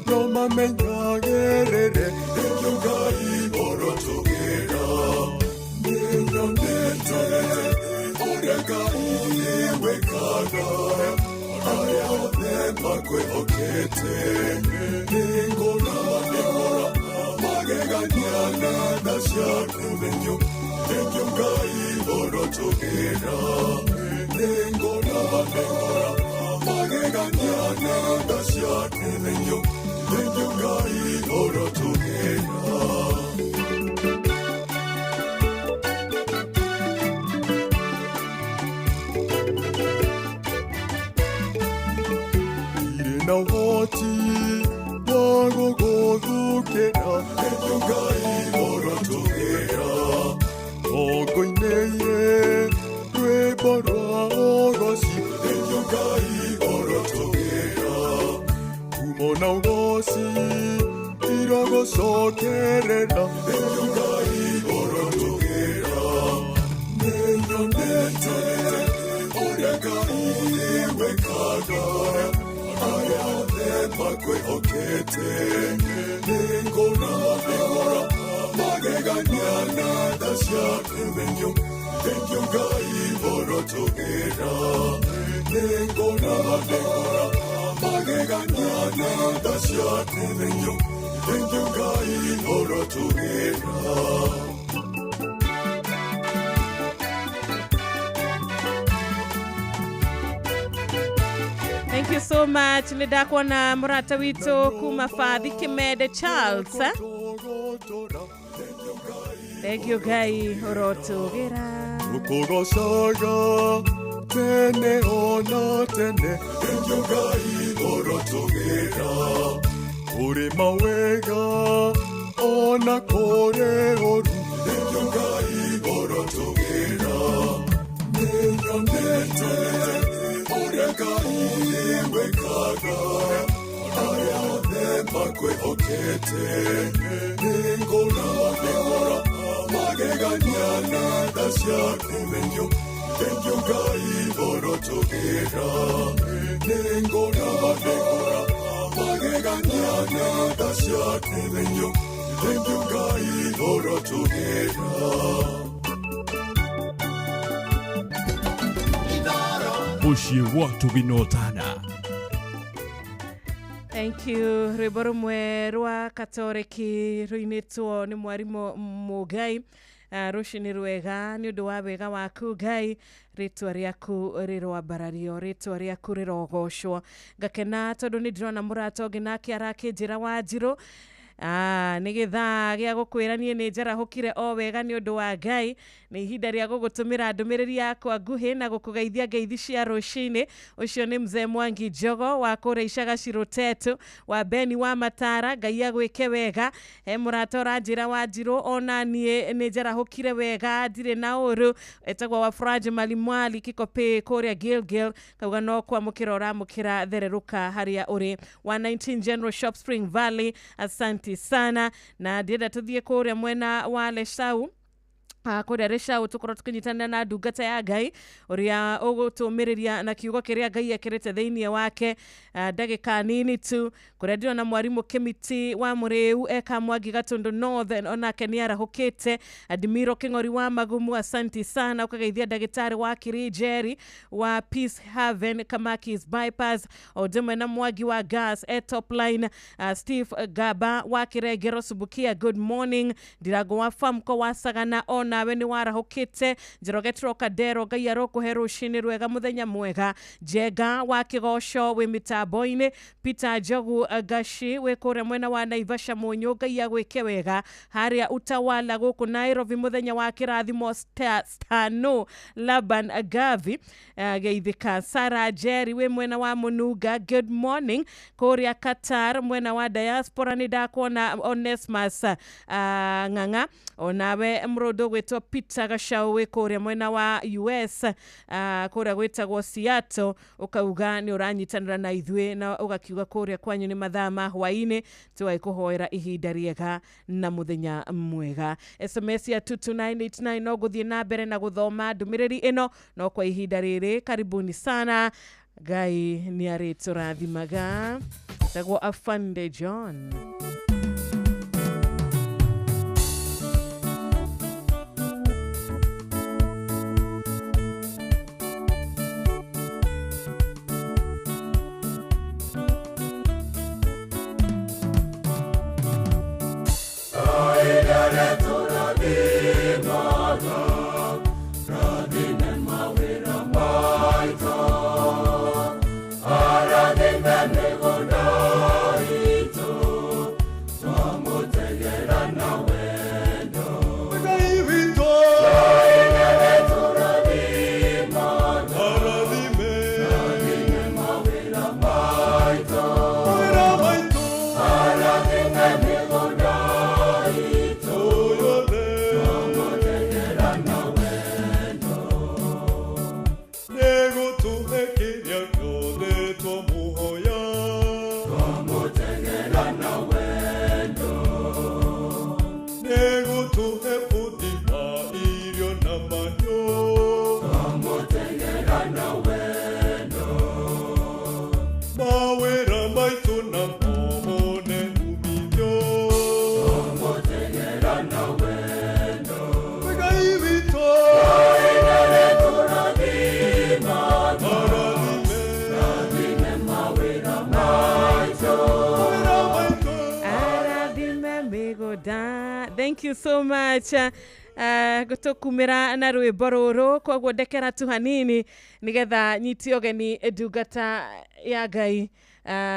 no mamenyagĩrĩre thengio Ngai ũrotũgĩra nĩnyonete ũrĩa Ngai wĩkaga arĩa othe makwĩhokete nĩngũra magegania na tha ciaku thengio thengio Ngai ũrotũgĩra nĩngũra magegania na tha ciaku thengio thengio Ngai ũrotũgĩra. Na ũhoti wa gũgũthukĩra thengio Ngai ũrotũgĩra ngũinĩire rwĩmbo rwa ũgoci thengio Ngai ũrotũgĩra kumo na ũgoci irogũcokerera thengio Ngai ũrotũgĩra nĩnyonete ũrĩa Ngai wĩkaga arĩa othe makwĩhokete makwĩhokete. Nĩngũra nĩngũra magegania na tha ciaku. Thengiũ thengiũ Ngai ũrotũgĩra. Nĩngũra nĩngũra magegania na tha ciaku. Thengiũ thengiũ Ngai ũrotũgĩra. Thank you so much. Nĩ ndakuona mũrata witũ kuma Fathi Kimende Charles. Eh? Thank you Ngai ũrotũgĩra. Ũkũgocaga tene ona tene. Thengiũ Ngai ũrotũgĩra. Kũrĩ mawega ona kũrĩ ũru. Thengiũ Ngai ũrotũgĩra. Nĩnyonete ũrĩa Ngai wĩkaga arĩa othe makwĩhokete. Nĩngũra nĩngũra magegania na tha ciaku. Thengiũ thengiũ Ngai ũrotũgĩra. Nĩngũra nĩngũra magegania na tha ciaku. Thengiũ thengiũ Ngai ũrotũgĩra. Mũciĩ wa Tũginotana. Thank you. Rwĩmbo rũmwe rwa katoreki rũinĩtwo nĩ mwarimũ Mũngai. Rũcinĩ rwega nĩ ũndũ wa wega waku Ngai, rĩtwa rĩaku rĩroambarario, rĩtwa rĩaku rĩrogocwo. Ngakena tondũ nĩ ndĩrona mũrata ũngĩ nake arakĩnjĩra Wanjirũ. Nĩ gĩthaa gĩa gũkwĩra niĩ nĩ njarahũkire o wega nĩ ũndũ wa Ngai. Nĩ ihinda rĩa gũgũtũmĩra ndũmĩrĩri yakwa nguhĩ na gũkũgeithia ngeithi cia rũcinĩ. Ũcio nĩ mzee Mwangi Njogo wa kũrĩa Icagaci Rũtetu wa Beni wa Matara. Ngai agwĩke wega. He mũrata ũranjĩra Wanjirũ ona niĩ nĩ njarahũkire wega ndirĩ na ũru. Etagwo wa Franji Malimwali Kikopĩ kũrĩa Gilgil. Kauga no kwamũkĩra ũramũkĩra thererũka harĩa ũrĩ. Wa 19 General Shop Spring Valley, asanti sana. Na ndĩrenda tũthiĩ kũrĩa mwena wa Leshau. Kũrĩa Rĩcau tũkorwo tũkĩnyitanĩra na ndungata ya Ngai ũrĩa ũgũtũmĩrĩria na kiugo kĩrĩa Ngai ekĩrĩte thĩinĩ wake ndagĩka nini tu. Kũrĩa ndĩrona mwarimũ Kĩmiti wa Mũrĩu eka Mwangi Gatundu North onake nĩ arahũkĩte. Admiro Kĩng'ori wa Magumu, asanti sana. Ũkageithia ndagĩtarĩ wa Kirinjeri wa Peace Haven Kamakis Bypass, o ũndũ na Mwangi wa Gas e Top Line, Steve Gaba wa Kĩrengero Subukia, good morning. Ndirango wa Famco wa Sagana ona nawe nĩ warahũkĩte. Njoroge Trocadero, Ngai arokũhe rũcinĩ rwega mũthenya mwega. Njenga wa Kĩgoco wĩ mĩtambo-inĩ. Peter Njogu Ngaci wĩ kũrĩa mwena wa Naivasha Mũnyũ, Ngai agwĩke wega. Harĩa Utawala gũkũ Nairobi mũthenya wa kĩrathimo Stano Laban Gavi geithĩka. Sarah Jerry wĩ mwena wa Mũnunga, good morning. Kũrĩa Qatar mwena wa diaspora nĩ ndakuona Onesmus Ng'ang'a, onawe mũrũndũ gwĩtwo Peter Gachau wĩ kũrĩa mwena wa US, kũrĩa gwĩtagwo Seattle, ũkauga nĩ ũranyitanĩra na ithuĩ na ũgakiuga kũrĩa kwanyu nĩ mathaa ma hwaĩ-inĩ. Tũgagĩkũhoera ihinda rĩega na mũthenya mwega. SMS ya 22989 no gũthiĩ na mbere na gũthoma ndũmĩrĩri ĩno, no kwa ihinda rĩrĩ karibuni sana. Ngai nĩ arĩtũrathimaga. Tagwo Afande John. Mawera maitu na Thank you so much. Gũtũkumĩra na rwĩmbo rũrũ, koguo ndekera tu hanini nĩgetha nyite ũgeni ndungata ya Ngai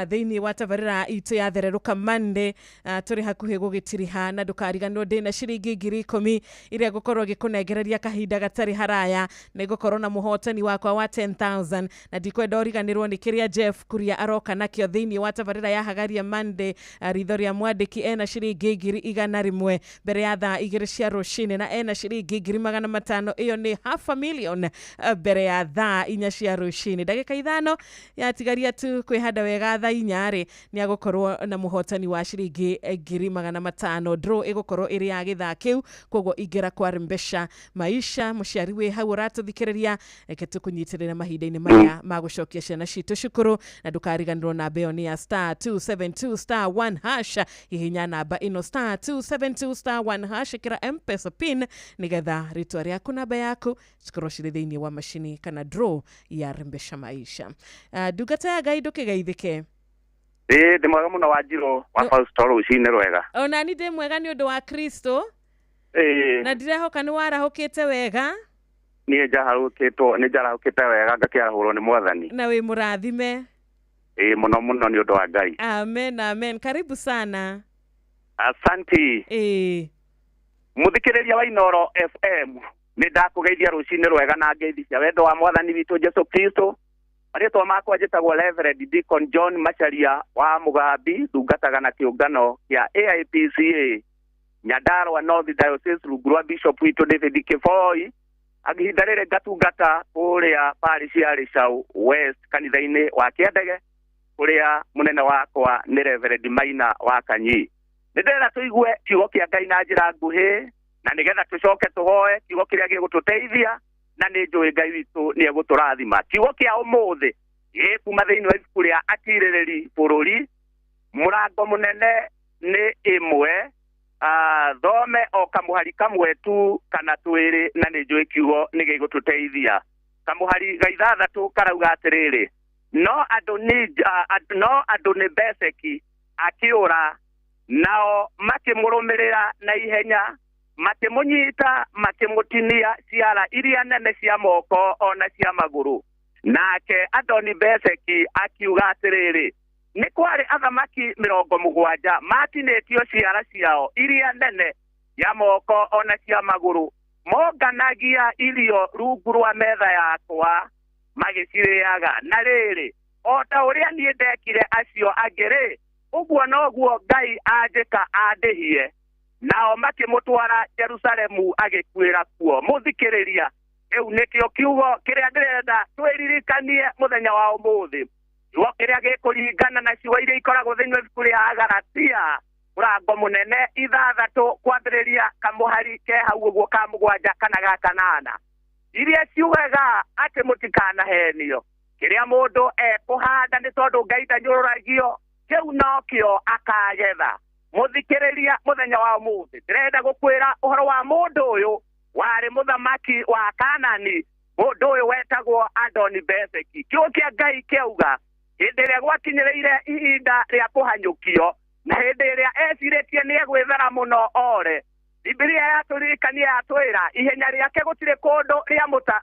thĩinĩ wa tabarĩra itũ ya Thererũka Monday. Tũrĩ hakuhĩ gũgĩtiriha na ndũkariganĩrwo ndĩna ciringi 10,000 iria ngũkorwo ngĩkũnengereria kahinda gatarĩ haraya. Nĩ ngũkorwo na mũhotani wakwa wa 10,000 na ndikwenda ũriganĩrwo nĩ kĩrĩa Jeff Kuria aroka nakĩo thĩinĩ wa tabarĩra ya Hagaria Monday. Ritho rĩa mwandĩki ena ciringi 100,000 mbere ya thaa 2 cia rũcinĩ, na ena ciringi 500,000, ĩyo nĩ half a million mbere ya thaa 4 cia rũcinĩ. Ndagĩka 5 yatigaria tu kwĩhanda wega thaa 4 rĩ, nĩ agũkorwo na mũhotani wa ciringi 500,000. Draw ĩgũkorwo ĩrĩ ya gĩthaa kĩu, koguo ingĩra kwa Rembesha Maisha. Mũciari wĩ hau ũratũthikĩrĩria, reke tũkũnyitĩrĩra mahinda-inĩ maya ma gũcokia ciana citũ cukuru, na ndũkariganĩrwo namba ĩyo nĩ ya star 272 star 1 hash. Hihinya namba ĩno star 272 star 1 hash, ĩkĩra M-Pesa pin nĩgetha rĩtwa rĩaku, namba yaku cikorwo cirĩ thĩinĩ wa macini kana draw ya Rembesha Maisha. Ndungata ya Ngai, ndũkĩgeithĩke. Ĩĩ, ndĩ mwega mũno wa Njirũ wa Fausto, rũcinĩ rwega. Ona ni ndĩ mwega nĩ ũndũ wa Kristo. Ĩĩ. Na ndirehoka nĩ warahũkĩte wega. Niĩ njaharũkĩtwo, nĩ njarahũkĩte wega, ngakĩarahũrwo nĩ Mwathani. Na wĩ mũrathime. Ĩĩ, mũno mũno nĩ ũndũ wa Ngai. Amen, amen. Karibu sana. Asanti. Ĩĩ. Mũthikĩrĩria wa Inooro FM, nĩ ndakũgeithia rũcinĩ rwega na ngeithi cia wendo wa Mwathani witũ Jesu Kristo. Marĩtwa makwa njĩtagwo Reverend Deacon John Macharia wa Mugambi, ndungataga na kĩũngano kĩa AIPCA Nyandarua North Diocese rungu rwa Bishop witũ David Kĩboi. Ihinda rĩrĩ ngatungata kũrĩa parish ya Rĩcau West kanitha-inĩ wa Kĩandege, kũrĩa mũnene wakwa nĩ Reverend Maina wa Kanyi. Nĩ ndĩrenda tũigue kiugo kĩa Ngai na njĩra nguhĩ, na nĩgetha tũcoke tũhoe kiugo kĩrĩa gĩgũtũteithia, na nĩ njũĩ Ngai witũ nĩ egũtũrathima. Kiugo kĩa ũmũthĩ gĩkuma thĩinĩ wa ibuku rĩa Atirĩrĩri Bũrũri, mũrango mũnene nĩ 1, thome o kamũhari kamwe tu kana twĩrĩ, na nĩ njũĩ kiugo nĩ gĩgũtũteithia. Kamũhari ga 6 karauga atĩrĩrĩ, no andũ nĩ Beseki akĩũra, nao makĩmũrũmĩrĩra na ihenya, makĩmũnyita, makĩmũtinia ciara iria nene cia moko ona cia magũrũ. Nake Adoni Beseki akiuga atĩrĩrĩ, nĩ kwarĩ athamaki 70 matinĩtio ciara ciao iria nene ya moko ona cia magũrũ, monganagia irio rungu rwa metha yakwa magĩcirĩaga. Na rĩrĩ, o ta ũrĩa niĩ ndekire acio angĩ rĩ, ũguo noguo Ngai anjĩka andĩhie. Nao makĩmũtwara Jerusalemu agĩkuĩra kuo. Mũthikĩrĩria, rĩu nĩkĩo kiugo kĩrĩa ndĩrenda twĩririkanie mũthenya wa ũmũthĩ, kiugo kĩrĩa gĩkũringana na ciugo iria ikoragwo thĩinĩ wa ibuku rĩa Agalatia mũrango mũnene 6 kwambĩrĩria kamũhari ke hau ũguo ka 7 kana ga 8, iria ciugaga atĩ mũtikanahenio. Kĩrĩa mũndũ ekũhanda, nĩ tondũ Ngai ndanyũrũragio, kĩu nokĩo akagetha. Mũthikĩrĩria, mũthenya wa ũmũthĩ ndĩrenda gũkwĩra ũhoro wa mũndũ ũyũ warĩ mũthamaki wa Kanani, mũndũ ũyũ wetagwo Adoni Beseki. Kiugo kĩa Ngai kĩauga hĩndĩ ĩrĩa gwakinyĩrĩire ihinda rĩa kũhanyũkio, na hĩndĩ ĩrĩa ecirĩtie nĩ egwĩthara mũno ore, Bibilia yatũririkania yatwĩra ihenya rĩake gũtirĩ kũndũ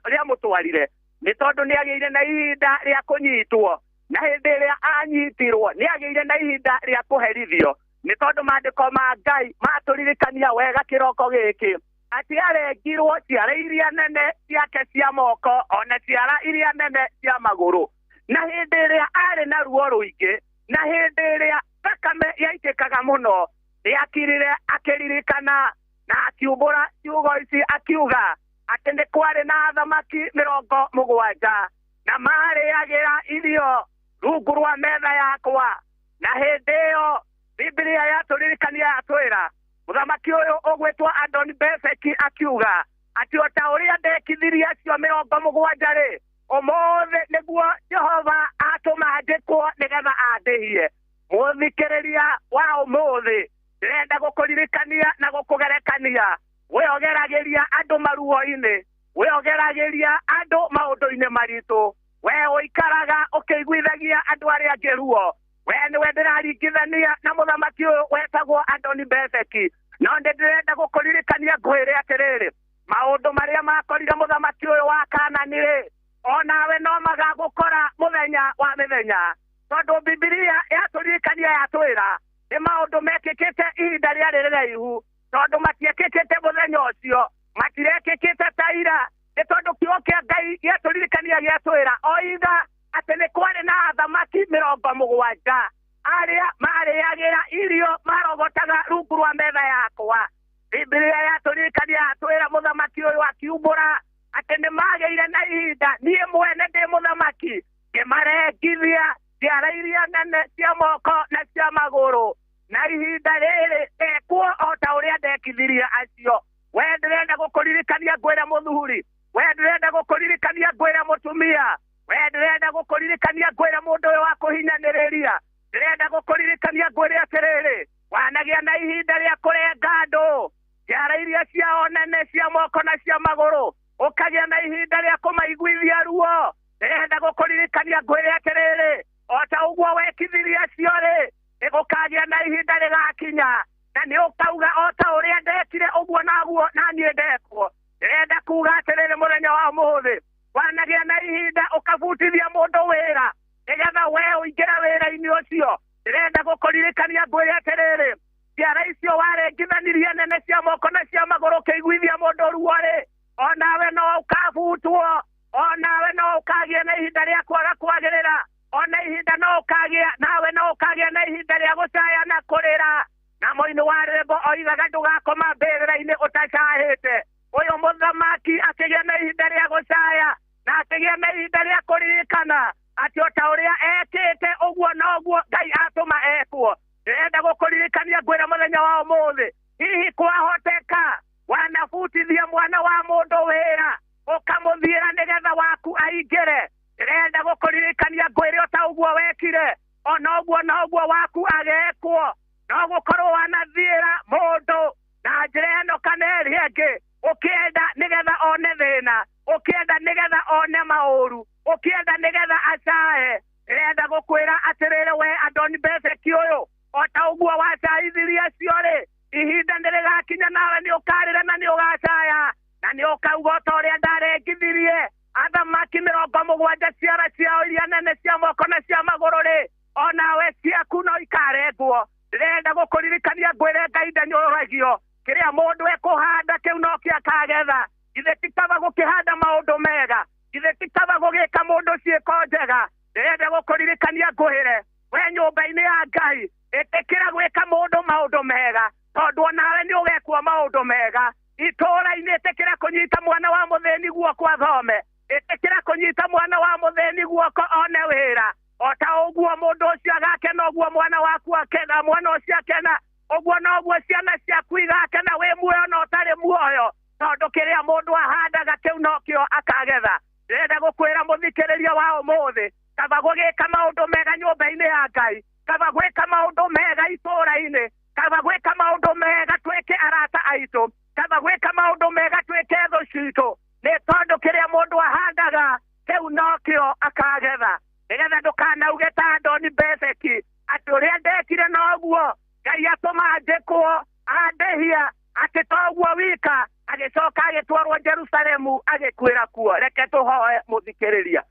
rĩamũtwarire, nĩ tondũ nĩ agĩire na ihinda rĩa kũnyitwo, na hĩndĩ ĩrĩa anyitirwo nĩ agĩire na ihinda rĩa kũherithio, nĩ tondũ maandĩko ma Ngai matũririkania wega kĩroko gĩkĩ atĩ arengirwo ciara iria nene ciake cia moko ona ciara iria nene cia magũrũ. Na hĩndĩ ĩrĩa arĩ na ruo rũingĩ, na hĩndĩ ĩrĩa thakame yaitĩkaga mũno, nĩakirire akĩririkana na akiumbũra ciugo ici akiuga atĩ nĩ kwarĩ na athamaki 70 na marĩagĩra irio rungu rwa metha yakwa. Na hĩndĩ ĩyo Biblia yatũririkania yatwĩra mũthamaki ũyũ ũgwĩtwo Adoni Beseki akiuga atĩ o ta ũrĩa ndekithirie acio 70 rĩ, ũmũthĩ nĩguo Jehova atũma njĩkwo nĩgetha andĩhie. Mũthikĩrĩria wa ũmũthĩ, ndĩrenda gũkũririkania na gũkũgerekania, wĩogeragĩria andũ maruo-inĩ, wĩogeragĩria andũ maũndũ-inĩ maritũ, we ũikaraga ũkĩiguithagia andũ arĩa angĩ ruo. We nĩwe ndĩraringithania na mũthamaki ũyũ wetagwo Adoni Beseki. No ndĩrenda gũkũririkania ngwĩre atĩrĩrĩ, maũndũ marĩa makorire mũthamaki ũyũ wa Kanani rĩ, onawe no magagũkora mũthenya wa mĩthenya, tondũ Bibilia yatũririkania yatwĩra nĩ maũndũ mekĩkĩte ihinda rĩarĩ rĩraihu, tondũ matiekĩkĩte mũthenya ũcio, matirekĩkĩte ta ira, nĩ tondũ kiugo kĩa Ngai gĩatũririkania gĩatwĩra oiga atĩ nĩ kwarĩ na athamaki 70 arĩa marĩagĩra irio marogotaga rungu rwa metha yakwa. Bibilia yatũririkania yatwĩra mũthamaki ũyũ akiumbũra atĩ nĩ magĩire na ihinda, niĩ mwene ndĩ mũthamaki, ngĩmarengithia ciara iria nene cia moko na cia magũrũ, na ihinda rĩrĩ ndekwo o ta ũrĩa ndekithirie acio. We ndĩrenda gũkũririkania ngwĩre mũthuri, we ndĩrenda gũkũririkania ngwĩre mũtumia, we ndĩrenda gũkũririkania ngwĩre mũndũ ũyũ wa kũhinyanĩrĩria, ndĩrenda gũkũririkania ngwĩre atĩrĩrĩ, wanagĩa na ihinda rĩa kũrenga andũ ciara iria ciao nene cia moko na cia magũrũ, ũkagĩa na ihinda rĩa kũmaiguithia ruo. Ndĩrenda gũkũririkania ngwĩre atĩrĩrĩ, o ta ũguo wekithirie acio rĩ, nĩgũkagĩa na ihinda rĩgakinya na nĩ ũkauga o ta ũrĩa ndekire ũguo naguo na niĩ ndekwo. Ndĩrenda kuga atĩrĩrĩ, mũthenya wa ũmũthĩ wanagĩa na ihinda ũkabutithia mũndũ wĩra nĩgetha we ũingĩre wĩra-inĩ ũcio. Ndĩrenda gũkũririkania ngwĩre atĩrĩrĩ, ciara icio warengithanirie nene cia moko na cia magũrũ ũkĩiguithia mũndũ ruo rĩ, onawe no ũkabutwo, onawe no ũkagĩa na ihinda rĩa kwaga kwagĩrĩra, ona ihinda no ũkagĩa nawe no ũkagĩa na ihinda rĩa gũcaya na kũrĩra. Na mũini wa rwĩmbo oigaga ndũgakoma mbĩrĩra-inĩ ũtacahĩte. Ũyũ mũthamaki akĩgĩa na ihinda rĩa gũcaya na akĩgĩa na ihinda rĩa kũririkana atĩ o ta ũrĩa ekĩte ũguo noguo Ngai atũma ekwo. Ndĩrenda gũkũririkania ngwĩre mũthenya wa ũmũthĩ, hihi kwahoteka wanabutithia mwana wa mũndũ wĩra ũkamũthiĩra nĩgetha waku aingĩre? Ndĩrenda gũkũririkania ngwĩre o ta ũguo wekire, ona ũguo noguo waku agekwo. No gũkorwo wanathiĩra mũndũ na njĩra ĩno kana ĩrĩa ĩngĩ, ũkĩenda nĩgetha one thĩna, ũkĩenda nĩgetha one maũru, ũkĩenda nĩgetha acae. Ndĩrenda gũkwĩra atĩrĩrĩ, we Adoni Bezeki ũyũ, o ta ũguo wacaithirie acio rĩ, ihinda nĩ rĩgakinya nawe nĩ ũkarĩra na nĩ ũgacaya na nĩ ũkauga o ta ũrĩa ndarengithirie athamaki 70 ciara ciao iria nene cia moko na cia magũrũ rĩ, onawe ciaku no ikarengwo. Ndĩrenda gũkũririkania ngwĩre Ngai ndanyũragio, kĩrĩa mũndũ ekũhanda kĩu nokĩo akagetha. Ithe ti kaba gũkĩhanda maũndũ mega, ithe ti kaba gũgĩka mũndũ ciĩko njega. Ndĩrenda gũkũririkania ngwĩre, we nyũmba-inĩ ya Ngai, ĩtĩkĩra gwĩka mũndũ maũndũ mega, tondũ onawe nĩ ũgekwo maũndũ mega. Itũũra-inĩ ĩtĩkĩra kũnyita mwana wa mũthĩni guoko athome, ĩtĩkĩra kũnyita mwana wa mũthĩni guoko one wĩra. O ta ũguo mũndũ ũcio agakena, ũguo mwana waku akena, mwana ũcio akena, ũguo noguo ciana ciaku igakena wĩ muoyo na ũtarĩ muoyo, tondũ kĩrĩa mũndũ ahandaga kĩu nokĩo akagetha. Ndĩrenda gũkwĩra mũthikĩrĩria wa ũmũthĩ, kaba gũgĩka maũndũ mega nyũmba-inĩ ya Ngai, kaba gwĩka maũndũ mega itũũra-inĩ, kaba gwĩka maũndũ mega twĩke arata aitũ, kaba gwĩka maũndũ mega twĩke thũ citũ, nĩ tondũ kĩrĩa mũndũ ahandaga kĩu nokĩo akagetha. Nĩgetha ndũkanauge ta Adoni Bezeki atĩ ũrĩa ndekire noguo Ngai atũma njĩkwo andĩhia, atĩ toguo wika, agĩcoka agĩtwarwo Jerusalemu agĩkuĩra kuo. Reke tũhoe mũthikĩrĩria.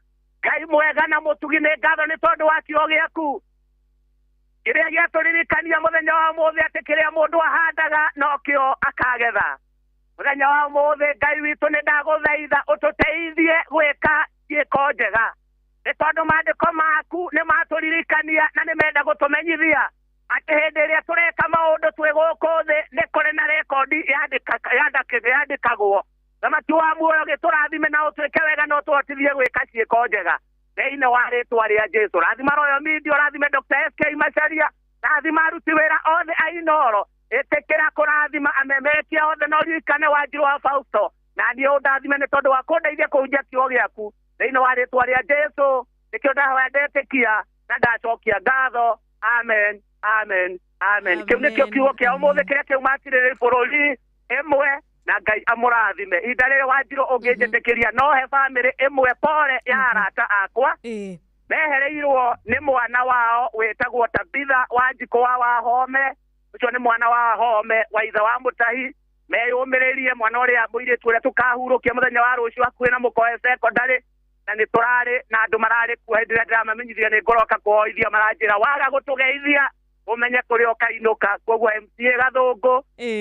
Ngai mwega na mũtugi, nĩ ngatho nĩ tondũ wa kiugo gĩaku kĩrĩa gĩatũririkania mũthenya wa ũmũthĩ atĩ kĩrĩa mũndũ ahandaga nokĩo akagetha. Mũthenya wa ũmũthĩ Ngai witũ, nĩ ndagũthaitha ũtũteithie gwĩka ciĩko njega, nĩ tondũ maandĩko maku nĩ matũririkania na nĩ menda gũtũmenyithia atĩ hĩndĩ ĩrĩa tũreka maũndũ twĩ gũkũ thĩ nĩ kũrĩ na rekondi yandĩkagwo. Thamaki wa muoyo, gĩtũrathime na ũtwĩke wega na ũtũhotithie gwĩka ciĩko njega thĩinĩ wa rĩtwa rĩa Jesũ. Rathima Royal Media, rathime Dr. SK Macharia, rathima aruti wĩra othe a Inooro, ĩtĩkĩra kũrathima amemekia othe, na ũririkane Wanjiru wa Fausto, na niĩ ũndathime nĩ tondũ wa kũndeithia kũhunjia kiugo gĩaku thĩinĩ wa rĩtwa rĩa Jesũ. Nĩkĩo ndahoya ndetĩkia na ndacokia ngatho. Amen, amen, amen. Kĩu nĩkĩo kiugo kĩa ũmũthĩ kĩrĩa kĩumatirĩrĩ bũrũri ĩmwe, na Ngai amũrathime. Ihinda rĩrĩ Wanjiru ũngĩnjĩtĩkĩria, no he bamĩrĩ ĩmwe pore ya arata akwa mehereirwo nĩ mwana wao wĩtagwo Tabitha Wanjikũ wa Wahome. Ũcio nĩ mwana wa Wahome wa ithe wa Mũtahi. Meyũmĩrĩrie mwana ũrĩa mũirĩtu ũrĩa tũkahurũkia mũthenya wa rũciũ hakuhĩ na Mũkoe secondary na nĩ tũrarĩ na andũ mararĩ kuo hĩndĩ ĩrĩa ndĩramamenyithia nĩ ngoroka kũhoithia maranjĩra waga gũtũgeithia ũmenye kũrĩa ũkainũka. Koguo MCA Gathũngũ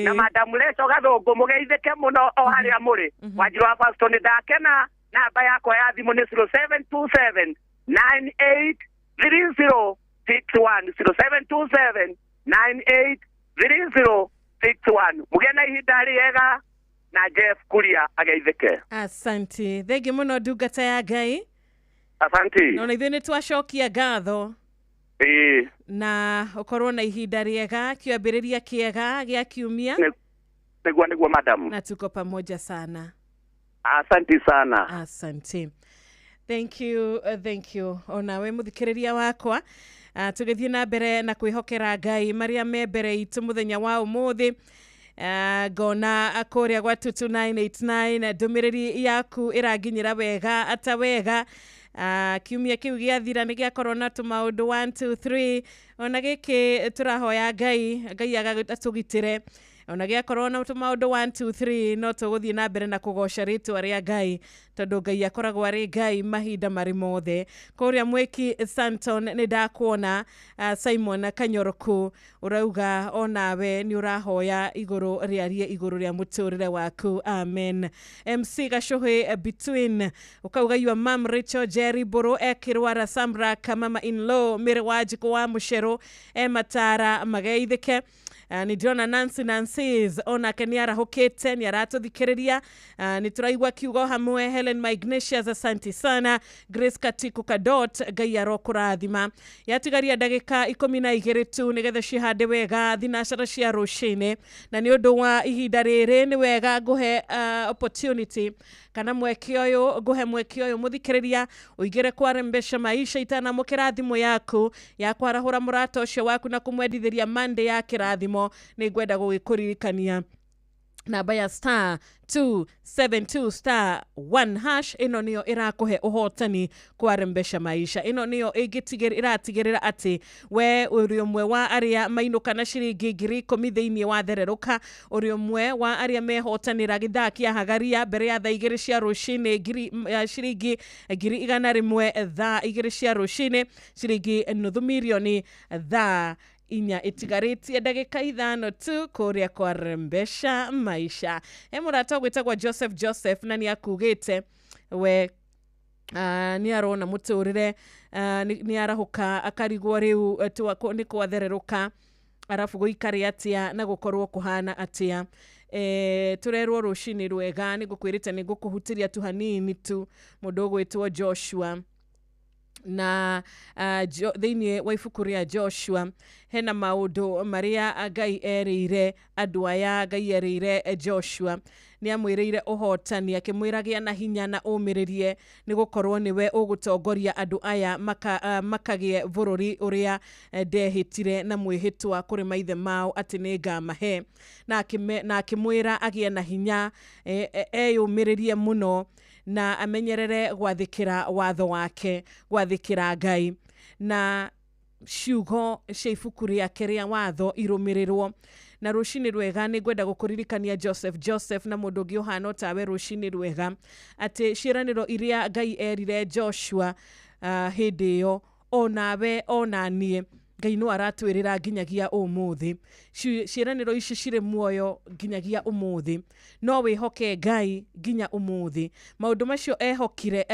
na Madam Leso Gathũngũ mũgeithĩke mũno o harĩa mũrĩ. Wanjiru wa Pastor nĩ ndakena. Namba yakwa ya thimũ nĩ 0727 9830 61 0727 9830 61. Mũgĩe na ihinda rĩega na Jeff Kuria ageithĩke. Asante. Thengi mũno ndungata ya Ngai. Asante. Na ona ithuĩ nĩ twacokia ngatho. Ĩĩ. Na ũkorwo na ihinda rĩega, kĩambĩrĩria kĩega gĩa kiumia. Nĩguo nĩguo madam. Na tuko pamoja sana. Asante sana. Asante. Thank you, thank you. Onawe muthikiriria wakwa, tugithie na mbere na kwihokera Ngai maria me mbere itu muthenya wa umuthi. Ngona kuria gwa 22989 ndumiriri yaku iraginyira wega ata wega. Kiumia kiu giathira nĩ gĩakorwo na tũmaũndũ 1 2 3 ona gĩkĩ tũrahoya Ngai, Ngai agatũgitĩre. Ona gĩakorwo na tũmaũndũ 1 2 3 no tũgũthiĩ na mbere na kũgoca rĩtwa rĩa Ngai tondũ Ngai akoragwo arĩ Ngai mahinda marĩ mothe. Kũrĩa mwĩki Santon nĩ ndakuona, Simon Kanyoroku ũrauga onawe nĩ ũrahoya igũrũ rĩarie igũrũ rĩa mũtũrĩre waku. Amen. MC Gacũhĩ between ũkauga your mom Rachel Jerry Buru ekĩrwara Samrak mama in law Mary Wanjikũ wa Mũcerũ e Matara mageithĩke. Nĩ ndĩrona Nancy Nancy's onake nĩ arahũkĩte nĩ aratũthikĩrĩria. Nĩ tũraigua kiugo hamwe. Helen Magnesius asante sana. Grace Katiku Kadot Ngai arokũrathima. Yatigaria ndagĩka 12 tu nĩgetha cihande wega thinacara cia rũcinĩ, na nĩ ũndũ wa ihinda rĩrĩ nĩ wega ngũhe opportunity kana mweke ũyũ, ngũhe mweke ũyũ mũthikĩrĩria ũingĩre kwarembesha maisha itanamũkĩra thimũ yaku ya kwarahũra mũrata ũcio waku na kũmwendithĩria Monday ya kĩrathimo. Nĩ ngwenda gũgĩkũririkania namba ya star 272 star 1 hash ĩno nĩyo ĩrakũhe ũhotani kwarembesha maisha. Ĩno nĩyo ĩratigĩrĩra atĩ we ũrĩ ũmwe wa arĩa mainũka na ciringi 10,000 thĩinĩ wa thererũka, ũrĩ ũmwe wa arĩa mehotanĩra gĩthaa kĩa hagaria mbere ya thaa 2 cia rũcinĩ ciringi 100,000 thaa 2 cia rũcinĩ ciringi 500,000 thaa 4 itigarĩtie ndagĩka 5 tu kũrĩa kwarembesha maisha. He mũrata ũgwĩtagwo Joseph Joseph na nĩ akugĩte we nĩ arona mũtũrĩre, nĩ arahũka akarigwo rĩu nĩ kwathererũka arabu gũikare atĩa na gũkorwo kũhana atĩa. Tũrerwo rũcinĩ rwega, nĩ ngũkwĩrĩte nĩ ngũkũhutĩria tu hanini tu mũndũ ũgwĩtwo Joshua na thĩinĩ wa ibuku rĩa Joshua hena maũndũ marĩa Ngai erĩire andũ aya. Ngai erĩire Joshua nĩ amwĩrĩire ũhotani, akĩmwĩra gĩa na hinya na ũmĩrĩrie nĩ gũkorwo nĩwe ũgũtongoria andũ aya makagĩe bũrũri ũrĩa ndehĩtire na mwĩhĩtwa kũrĩ maithe mao atĩ nĩ ngamahe, na akĩmwĩra agĩe na hinya, eyũmĩrĩrie mũno na amenyerere gwathĩkĩra watho wake, gwathĩkĩra Ngai na ciugo cia ibuku rĩake rĩa watho irũmĩrĩrwo. Na rũcinĩ rwega nĩ ngwenda gũkũririkania Joseph Joseph na mũndũ ũngĩ ũhana tawe rũcinĩ rwega atĩ ciĩranĩro iria Ngai erire Joshua hĩndĩ ĩyo onawe onaniĩ Ngai no aratwĩrĩra nginyagia ũmũthĩ. Ciĩranĩro ici cirĩ muoyo nginyagia ũmũthĩ, no wĩhoke Ngai nginya ũmũthĩ. Maũndũ macio ehokire,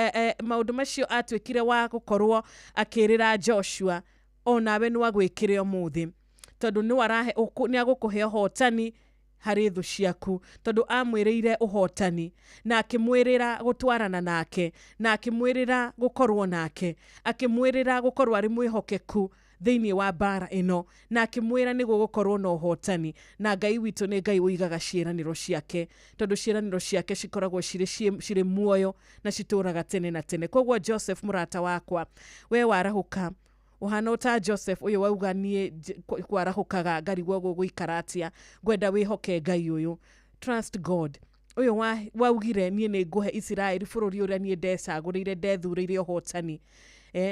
maũndũ macio atuĩkire wa gũkorwo akĩrĩra Joshua onawe no agwĩkĩre ũmũthĩ, tondũ nĩ agũkũhe ũhotani harĩ thũ ciaku, tondũ amwĩrĩire ũhotani na akĩmwĩrĩra gũtwarana nake na akĩmwĩrĩra gũkorwo nake, akĩmwĩrĩra gũkorwo arĩ mwĩhokeku thĩinĩ wa mbara ĩno, na akĩmwĩra nĩ gũgũkorwo na ũhotani. Na Ngai witũ nĩ Ngai ũigaga ciĩranĩro ciake, tondũ ciĩranĩro ciake cikoragwo cirĩ muoyo na citũraga tene na tene. Koguo Joseph mũrata wakwa, we warahũka ũhana ta Joseph ũyũ wauga niĩ kwarahũkaga ngarigwo gũgũikara atĩa, ngwenda wĩhoke Ngai ũyũ, trust God ũyũ waugire niĩ nĩ ngũhe Isiraeli bũrũri ũrĩa niĩ ndecagũrĩire ndethurĩire ũhotani.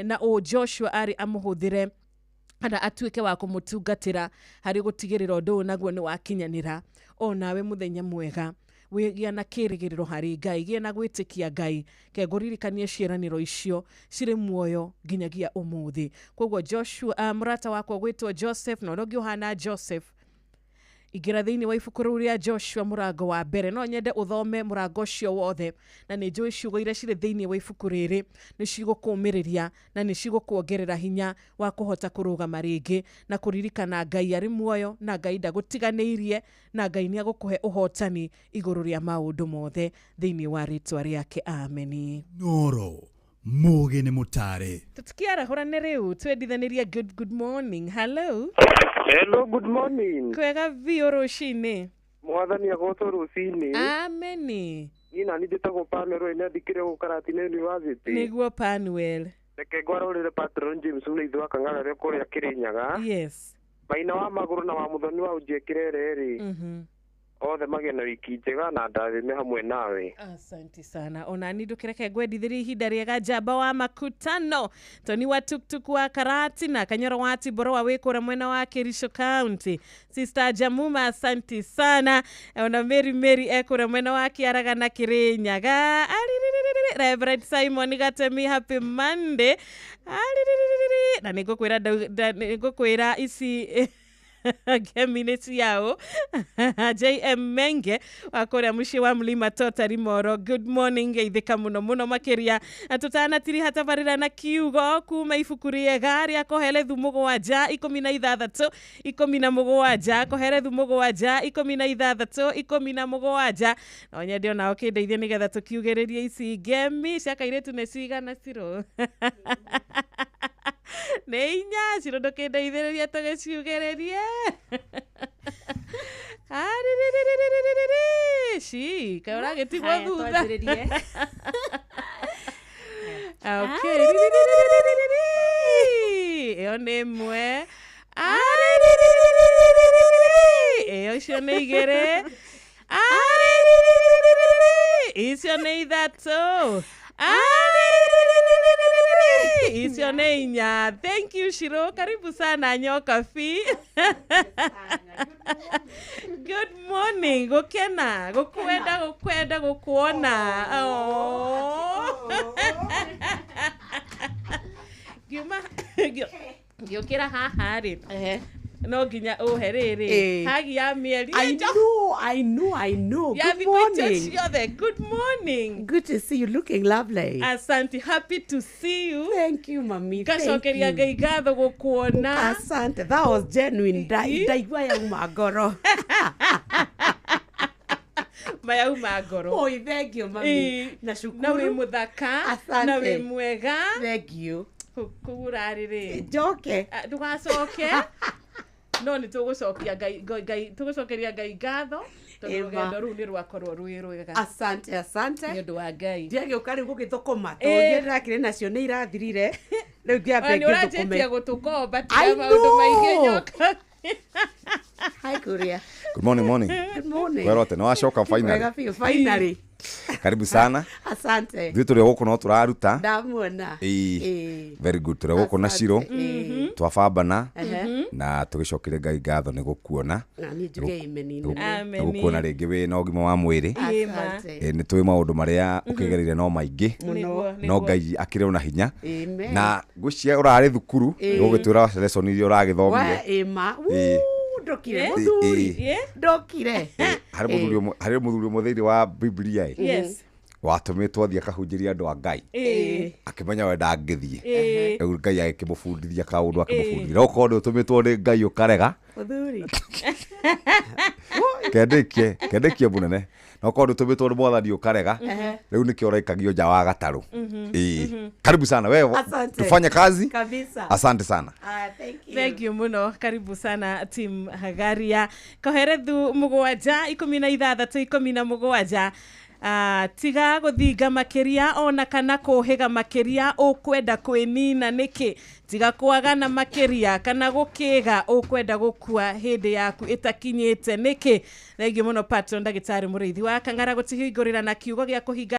Na o Joshua arĩ amũhũthĩre Kana atuĩke wa kũmũtungatĩra harĩ gũtigĩrĩra ũndũ ũyũ naguo nĩ wakinyanĩra. Onawe mũthenya mwega, wĩgĩa na kĩrĩgĩrĩro harĩ Ngai, gĩa na gwĩtĩkia Ngai, ke ngũririkanie ciĩranĩro icio cirĩ muoyo nginyagia ũmũthĩ. Koguo Joshua, mũrata wakwa gwĩtwo Joseph na ũrĩa ũngĩ ũhana Joseph, ingĩra thĩinĩ wa ibuku rĩu rĩa Joshua mũrango wa mbere, no nyende ũthome mũrango ũcio wothe, na nĩ njũĩ ciugo iria cirĩ thĩinĩ wa ibuku rĩrĩ nĩ cigũkũmĩrĩria na nĩ cigũkuongerera hinya wa kũhota kũrũgama rĩngĩ na kũririkana Ngai arĩ muoyo na Ngai ndagũtiganĩirie na Ngai nĩ agũkũhe ũhotani igũrũ rĩa maũndũ mothe thĩinĩ wa rĩtwa rĩake. Ameni. Noro mũgĩ nĩ mũtare. Tũtikiarahũrane rĩu twendithanĩria. Good morning. Hello. Hello, good morning. Kwega biũ rũcinĩ. Mwathani agocwo rũcinĩ. Ameni. Niĩ nani njĩtagwo Panuel ĩna thikĩrĩ gũkũ Karatina University. Nĩguo Panuel. Reke ngwarũrĩre Patron James Mũrĩithi wa Kang'ara ũrĩa kũrĩa Kĩrĩnyaga. Yes. Maina wa magũrũ na wa mũthoni wa ũnjie kĩrere rĩ. Othe magĩe na wiki njega na ndathime hamwe nawe. Asante sana. Ona ni ndũkĩreke ngwendithĩrie ihinda rĩega. Njamba wa makutano Toni wa tuktuk wa Karatina Kanyoro wa Tiboro wa wĩkũra mwena wa Kericho County. Sister Jamuma, asante sana. Ona Mary Mary ekũra mwena wa Kiaraga na Kĩrĩnyaga. Ariririri. Reverend Simon Gatemi, happy Monday. Ariririri. Na nĩngũkwĩra nĩngũkwĩra ici ngemi nĩ ciao. JM Menge wa kũrĩa mũciĩ wa Mlima Tota Rimoro, good morning. Geithĩka mũno mũno makĩria. Tũtanatiriha tabarĩra na kiugo kuma ibuku rĩega rĩa Kohelethu 7 16 17, Kohelethu 7 16 17. No nyende onao kĩndeithie nĩgetha tũkiugĩrĩrie ici ngemi cia kairĩtu nĩ cigana cirũ? Nĩ inya. Cirũ ndũkĩndeithĩrĩrie tũgĩciugĩrĩrie. Aririririririri. Ci kaĩ ũragĩtigwo Haya, thutha. twanjĩrĩrie. Okay. Riririririririri. Ĩyo nĩ ĩmwe. Aririririririri. Ĩyo icio nĩ igĩrĩ. Aririririririri. Icio nĩ ithatũ. Aririririririri. Icio nĩ inya. Thank you Shiro, karibu sana Nyoka Fi. Good morning. Gũkena, gũkwenda, gũkwenda gũkuona. Oh. Ngiuma ngĩũkĩra haha rĩ, no nginya ũhe rĩrĩ hagi ya mĩeri I know, I know, I know. ya Good thikũ icio morning. ciothe. Good morning. Good to see you, looking lovely. Asante, happy to see you. Thank you, mami. Thank Ngacokeria you. Ngai ngatho gũkuona. Asante. That was genuine. Ndaigua yauma ngoro. Mayauma ngoro. Oi, thank you, mami. Na Na shukuru. wĩ mũthaka Asante. na wĩ mwega. Thank you. Kũgũra rĩrĩ Njoke. Ndũgacoke, no nĩ tũgũcokia Ngai Ngai tũgũcokeria Ngai ngatho tondũ Ĩma. rũgendo rũu nĩ rwakorwo rwĩ rwega. Asante, asante. Nĩ ũndũ wa Ngai. Ndiagĩũka rĩu gũgĩthũkũma. Ĩ. Tondũ ndĩrakĩrĩ nacio nĩ irathirire. Rĩu ngĩambe Ona nĩ ũranjĩtie ngĩthũkũme. gũtũkomba I tiga maũndũ maingĩ know. Nyoka. Hi, Kuria. Good morning, morning. Good morning. Kwĩrwo atĩ nĩ wacoka finally. Wega biũ, finally. Karibu sana. Asante. Ithuĩ tũrĩ o gũkũ no tũraruta. Ndamuona. Ĩĩ. Ĩĩ. Very good. Tũrĩ o gũkũ na Shiro. Ĩĩ. Twabambana Ehe. na tũgĩcokeria Ngai ngatho nĩ gũkuona. Na niĩ njuge amen nene. Amen. Nĩ gũkuona rĩngĩ wĩ na ũgima wa mwĩrĩ. Asante. Ĩ, nĩ tũĩ maũndũ marĩa ũkĩgereire no maingĩ. Mũno. No Ngai akĩrĩ o na hinya. Amen. Na ngwĩciria ũrarĩ thukuru Ĩĩ. ũgũgĩtwĩra lesson iria ũragĩthomire. Wa ĩma. Ĩĩ. Wuu, ndokire Ĩĩ. mũthuri. Ĩĩ. Ndokire. Harĩ mũthuri ũmwe harĩ mũthuri ũmwe thĩinĩ wa Biblia ĩ Yes. watũmĩtwo athiĩ akahunjĩrie andũ a Ngai Ĩĩ. akĩmenya we ndangĩthiĩ. Ĩĩ. Rĩu Ngai agĩkĩmũbundithia kaũndũ akĩmũbundithia no korwo nĩ ũtũmĩtwo nĩ Ngai ũkarega Mũthuri. kendĩkie mũnene no korwo nĩ ũtũmĩtwo nĩ mwathani ũkarega rĩu nĩkĩo ũraikagio nja wa gatarũ. Ĩĩ. Karibu sana wewe, Asante. tufanye kazi. Kabisa. Asante sana. Ah, thank you. Thank you muno, karibu sana team Hagaria. Koherethu 7 16 17. Tiga gũthinga makĩria ona kana kũhĩga makĩria ũkwenda kwĩnina nĩkĩ, tiga kwagana makĩria kana gũkĩga ũkwenda gũkua hĩndĩ yaku ĩtakinyĩte nĩkĩ. Thengiũ mũno patron ndagĩtarĩ Mũrĩithi wa Kang'ara gũtihingũrĩra na kiugo gĩa kũhinga.